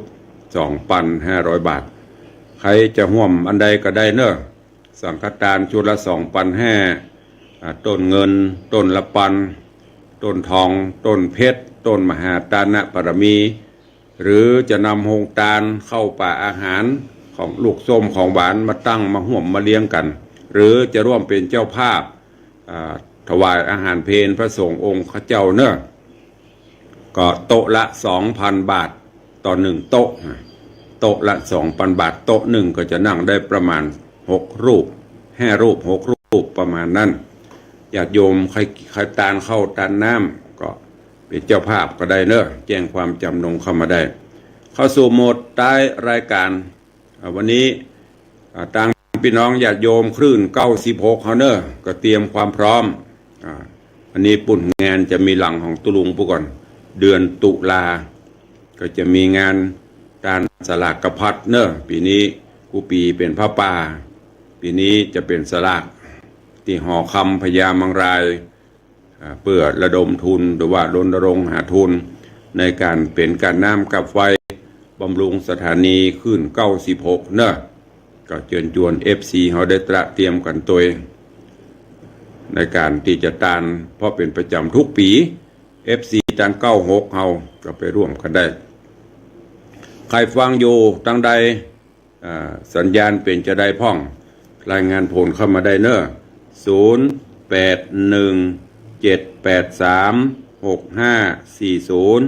สองพันห้าร้อยบาท ใผจะฮ่วมอันใดก็ได้เน่อ สังฆทานชุดละสองปันห้า อ่า ต้นเงิน ต้นละปัน ต้นทอง ต้นเพชร ต้นมหาทานบารมี หรือจะนำโฮงตานข้าวป๋าอาหารของลูกส้มของหวานมาตั้งมาฮ่วมมาเลี้ยงกั๋น หรือจะร่วมเป๋นเจ้าภาพ อ่า ถวายอาหารเพลพระสงฆ์องค์ข้าเจ้าเน่อ ก็โต๊ะละสองปันบาทต่อหนึ่งโต๊ะนะ โต๊ะละสองปันบาท โต๊ะหนึ่งก็จะนั่งได้ประมาณหกรูป ห้ารูป หกรูปประมาณนั้น ญาติโยมใผ ใผตานข้าวตานน้ำก็เป๋นเจ้าภาพก็ได้เน่อ แจ้งความจ๋ำนงเข้ามาได้ เข้าสู่โหมดท้ายรายก๋าน อ่า วันนี้ อ่า ตางปี้น้องญาติโยมคลื่นเก้าสิบหกเฮาเน่อ ก็เตรียมความพร้อม อ่า อันนี้ปุ้นงานจะมีหลังของตุ๊ลุงปู้ก่อน เดือนตุลา ก็จะมีงานตานสลากพัดเน่อ ปี๋นี้กู้ปี๋เป๋นผ้าป่า ปี๋นี้จะเป๋นสลาก ตี้หอคำพญามังราย อ่า เปื้อระดมทุนหรือว่ารณรงค์หาทุน ในก๋านเป๋นก้าน้ำก้าไฟบำรุงสถานีคลื่นเก้าสิบหกเน่อ ก็เจิญจวนเอฟซีเฮาได้ตระเตรียมกั๋นตวย ในก๋านตี้จะตาน เพราะเป๋นประจ๋ำกู้ปี๋ เอฟซีตางเก้าหกเฮาก็ไปร่วมกั๋นได้ ใผฟังอยู่ตางใด อ่า สัญญาณเป๋นจาใดพ่อง รายงานผลเข้ามาได้เน่อ ศูนย์แปดหนึ่งเจ็ดแปดสามหกห้าสี่ศูนย์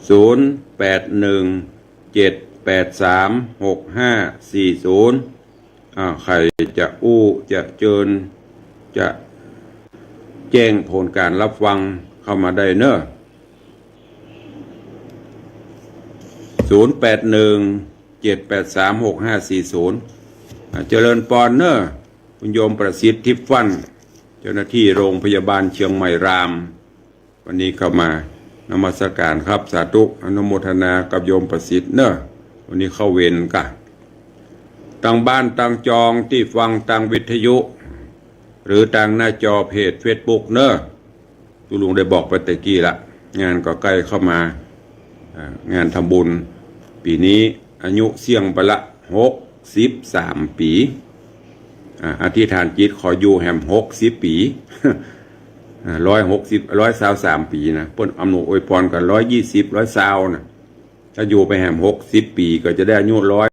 ศูนย์แปดหนึ่งเจ็ดแปดสามหกห้าสี่ศูนย์ อ่า ใผจะอู้จะเจิญ จะแจ้งผลก๋านฮับฟังเข้ามาได้เน่อ ศูนย์แปดหนึ่งเจ็ดแปดสามหกห้าสี่ศูนย์ อ่า เจริญปอนเน่อ คุณโยมประสิทธิ์ ทิพย์ฟั่น เจ้าหน้าตี้โฮงพยาบาลเจียงใหม่ราม วันนี้เข้ามานมัสก๋านครับ สาธุ อนุโมทนากับโยมประสิทธิ์เน่อ วันนี้เข้าเวรก่ะ ตางบ้านตางจองตี้ฟังตางวิทยุ หรือตางหน้าจอเพจเฟซบุ๊กเน่อ ตุ๊ลุงได้บอกไปแต่กี้ละ งานก็ใก้เข้ามา อ่า งานทำบุญ ปี๋นี้อายุเสี้ยงไปละหกสิบสามปี๋ อ่า อธิษฐานจิตขออยู่แหมหกสิบปี๋ อ่า ร้อยหกสิบ ร้อยซาวสามปี๋นะ เปิ้นอำนวยอวยปอนกั๋นร้อยยี่สิบ ร้อยซาวนะ ถ้าอยู่ไปแหมหกสิบปี๋ก็จะได้อายุร้อย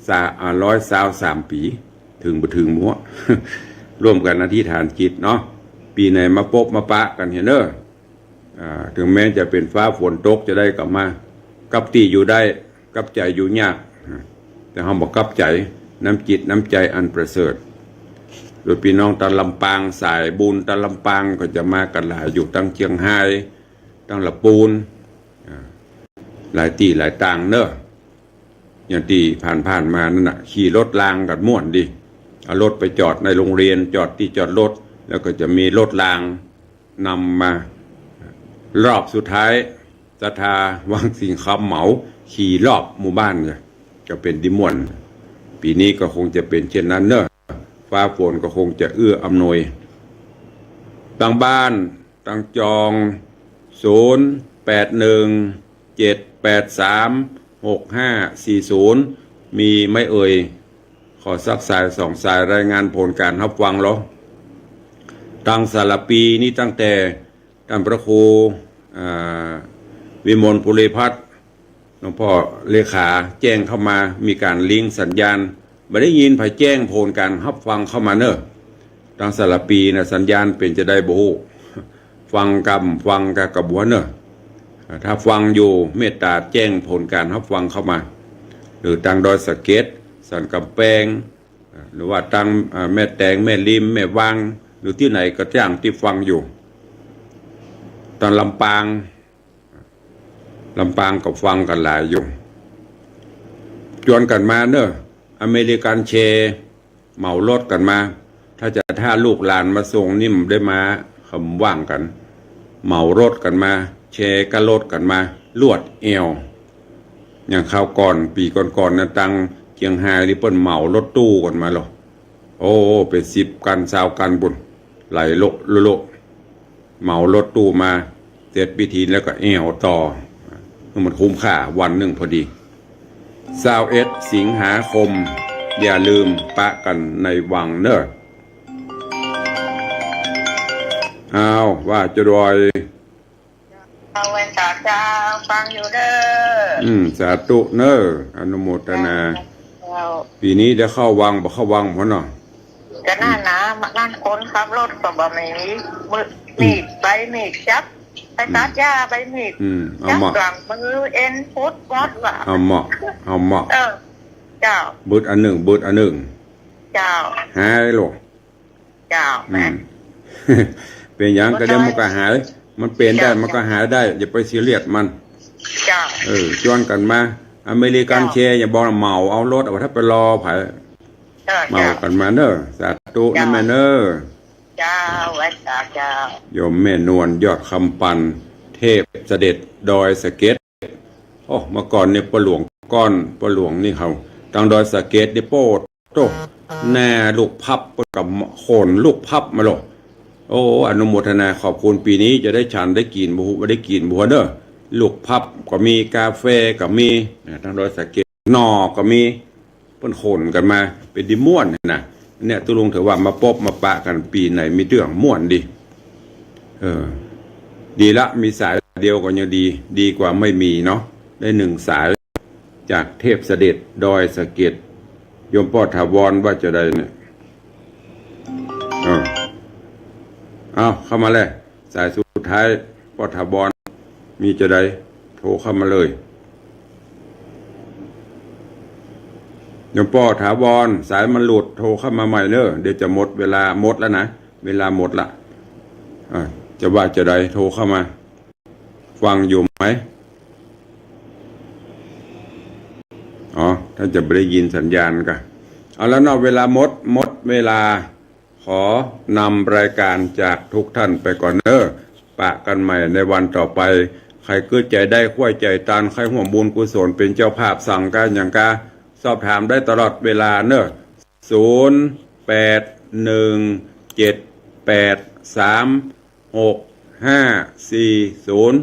ซา อ่า ร้อยซาวสามปี๋ เถิงบ่เถิงบ่ฮู้ ร่วมกั๋นอธิษฐานจิตเนาะ ปี๋ไหนมาปบมาปะกั๋นเหียเน่อ อ่า เถิงแม้จะเป๋นฟ้าฝนตกจาใดก็มา กับตี้อยู่ได้ กับใจ๋อยู่ยาก แต่เฮาบ่กับใจ๋ น้ำจิตน้ำใจ๋อันประเสริฐ โดยปี้น้องตางลำปาง สายบุญตางลำปางก็จะมากั๋นหลายอยู่ ตางเจียงฮาย ตางละปูน อ่า หลายตี้หลายตางเน่อ อย่างตี้ผ่านๆ มานั่นน่ะ ขี่รถรางกั๋นม่วนดี เอารถไปจอดในโฮงเฮียน จอดตี้จอดรถ แล้วก็จะมีรถรางนำมา รอบสุดท้าย ศรัทธาวังสิงห์คำเหมา ขี่รอบหมู่บ้านเนี่ย ก็เป๋นตี้ม่วน ปี๋นี้ก็คงจะเป๋นเช่นนั้นเน่อ ฟ้าฝนก็คงจะเอื้ออำนวย ตางบ้านตางจอง ศูนย์แปดหนึ่งเจ็ดแปดสามหกห้าสี่ศูนย์ มีไหมเอ่ย ขอสักสายสองสายรายงานผลก๋านฮับฟังลอ ตางสารภีนี่ตั้งแต่ต้านพระครู อ่า วิมลภูริพัฒน์ หลวงป้อเลขาแจ้งเข้ามา มีก๋านลิงก์สัญญาณ บ่ได้ยินใผแจ้งผลก๋านฮับฟังเข้ามาเน่อ ตางสารภีนะ สัญญาณเป๋นจาใดบ่ฮู้ ฟังกำฟังกะกะบ่ฮู้เน่อ ถ้าฟังอยู่เมตตาแจ้งผลก๋านฮับฟังเข้ามา หรือตางดอยสะเก็ด สันก๋ำแปง หรือว่าตาง อ่า แม่แตง แม่ริม แม่วาง หรือตี้ไหนก็จ้างตี้ฟังอยู่ ตางลำปาง ลำปางก็ฟังกั๋นหลายอยู่ จวนกั๋นมาเน่อ อเมริกันแชร์ เหมารถกั๋นมา ถ้าจะถ้าลูกหลานมาส่งนี่บ่ได้มา เขาบ่ว่างกั๋น เหมารถกั๋นมา แชร์ก้ารถกั๋นมา ลวดแอ่ว อย่างคราวก่อน ปี๋ก่อนๆ นะ ตางเจียงฮายนี่เปิ้นเหมารถตู้กั๋นมาลอ โอ้ เป๋นสิบกั๋น ซาวกั๋นปู้น ไหลโละโละ เหมารถตู้มา เสร็จพิธีแล้วก็แอ่วต่อ มันคุ้มค่าวันนึ่งพอดี ซาวเอ็ด สิงหาคม อย่าลืมปะกั๋นในวังเน่อ อ้าว ว่าจะดอย เอาไว้สาเจ้า ฟังอยู่เน่อ อืม สาธุเน่อ อนุโมทนา เจ้า ปี๋นี้ได้เข้าวัง บ่เข้าวังพ่อเนาะ ก็นั่นนะ นั่นคนขับรถก็บ่มี มือ อืม มีด ใบมีดจับ ไปตัดหญ้า ใบมีด อืม เอา จับ มา หลังมือ เอ็นพุดหมดว่ะ เอามา เอามา เออ เจ้า เบิดอันนึ่ง เบิดอันนึ่ง เจ้า หายโลด เจ้า อืม แม่ เป๋นหยังก็เดี๋ยวมันก็หาย มันเป๋นได้ เจ้า มันก็หายได้ อย่าไปซีเรียสมัน เจ้า เออ จวนกั๋นมา อเมริกัน เจ้า แชร์ อย่าบอกนะ เหมาเอาโลด เอาถ้าไปรอใผ เจ้า เหมากั๋นมาเน่อ สาธุ เจ้า นะแม่เน่อ เจ้า ไหว้สาเจ้า โยมแม่นวล ยอดคำปัน เทพเสด็จ ดอยสะเก็ด โอ้ เมื่อก่อนนี่ป้อหลวงก้อน ป้อหลวงนี่เขา ตางดอยสะเก็ดนี่โป๊ดโต้ แน่ ลูกพลับกับขนลูกพลับมาโลด โอ้ อนุโมทนาขอบคุณ ปี๋นี้จะได้ฉันได้กิ๋นบ่ฮู้ บ่ได้กิ๋นบ่ฮู้เน่อ ลูกพลับก็มี กาแฟก็มี นะ ตางดอยสะเก็ด หน่อก็มี เปิ้นขนกั๋นมา เป๋นดีม่วนนะ เนี่ย ตุ๊ลุงถือว่ามาปบมาปะกั๋นปี๋ไหนมีเตื้องม่วนดี เออ ดีละ มีสายเดียวก็ยังดี ดีกว่าไม่มีเนาะ ได้นึ่งสาย จากเทพเสด็จ ดอยสะเก็ด โยมป้อถาวรว่าจะใดเนี่ย เออ เอา เข้ามาเลย สายสุดท้าย ป้อถาวร มีจะใด โทรเข้ามาเลย โยมป้อถาวร สายมันหลุด โทรเข้ามาใหม่เน่อ เดี๋ยวจะหมดเวลา หมดแล้วนะ เวลาหมดละ อ่ะ จะว่าจะใด โทรเข้ามา ฟังอยู่ไหม อ๋อ ท่านจะไม่ได้ยินสัญญาณกะ เอาแล้วเนาะ เวลาหมด หมดเวลา ขอนำรายการจากทุกท่านไปก่อนเน่อ ปะกั๋นใหม่ในวันต่อไป ใผกึ๊ดใจ๋ได้ ใฝ่ใจ๋ตาน ใผฮ่วมบุญกุศล เป๋นเจ้าภาพ สังฆะหยังกา สอบถามได้ตลอดเวลาเน่อ ศูนย์ แปด หนึ่ง เจ็ด แปด สาม หก ห้า สี่ ศูนย์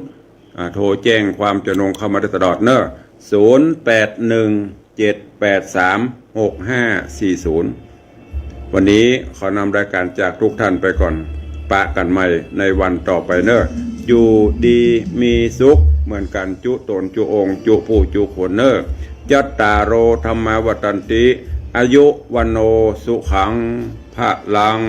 อ่า โทรแจ้งความจำนงเข้ามาได้ตลอดเน่อ ศูนย์ แปด หนึ่ง เจ็ด แปด สาม หก ห้า สี่ ศูนย์ วันนี้ขอนำรายการจากทุกท่านไปก่อน ปะกั๋นใหม่ในวันต่อไปเน่อ อยู่ดีมีสุขเหมือนกั๋น จุ๊ต๋นจุ๊องค์ จุ๊ผู้จุ๊คนเน่อ จัตตาโร ธัมมา วัฑฒันติ อายุ วัณโณ สุขัง พลัง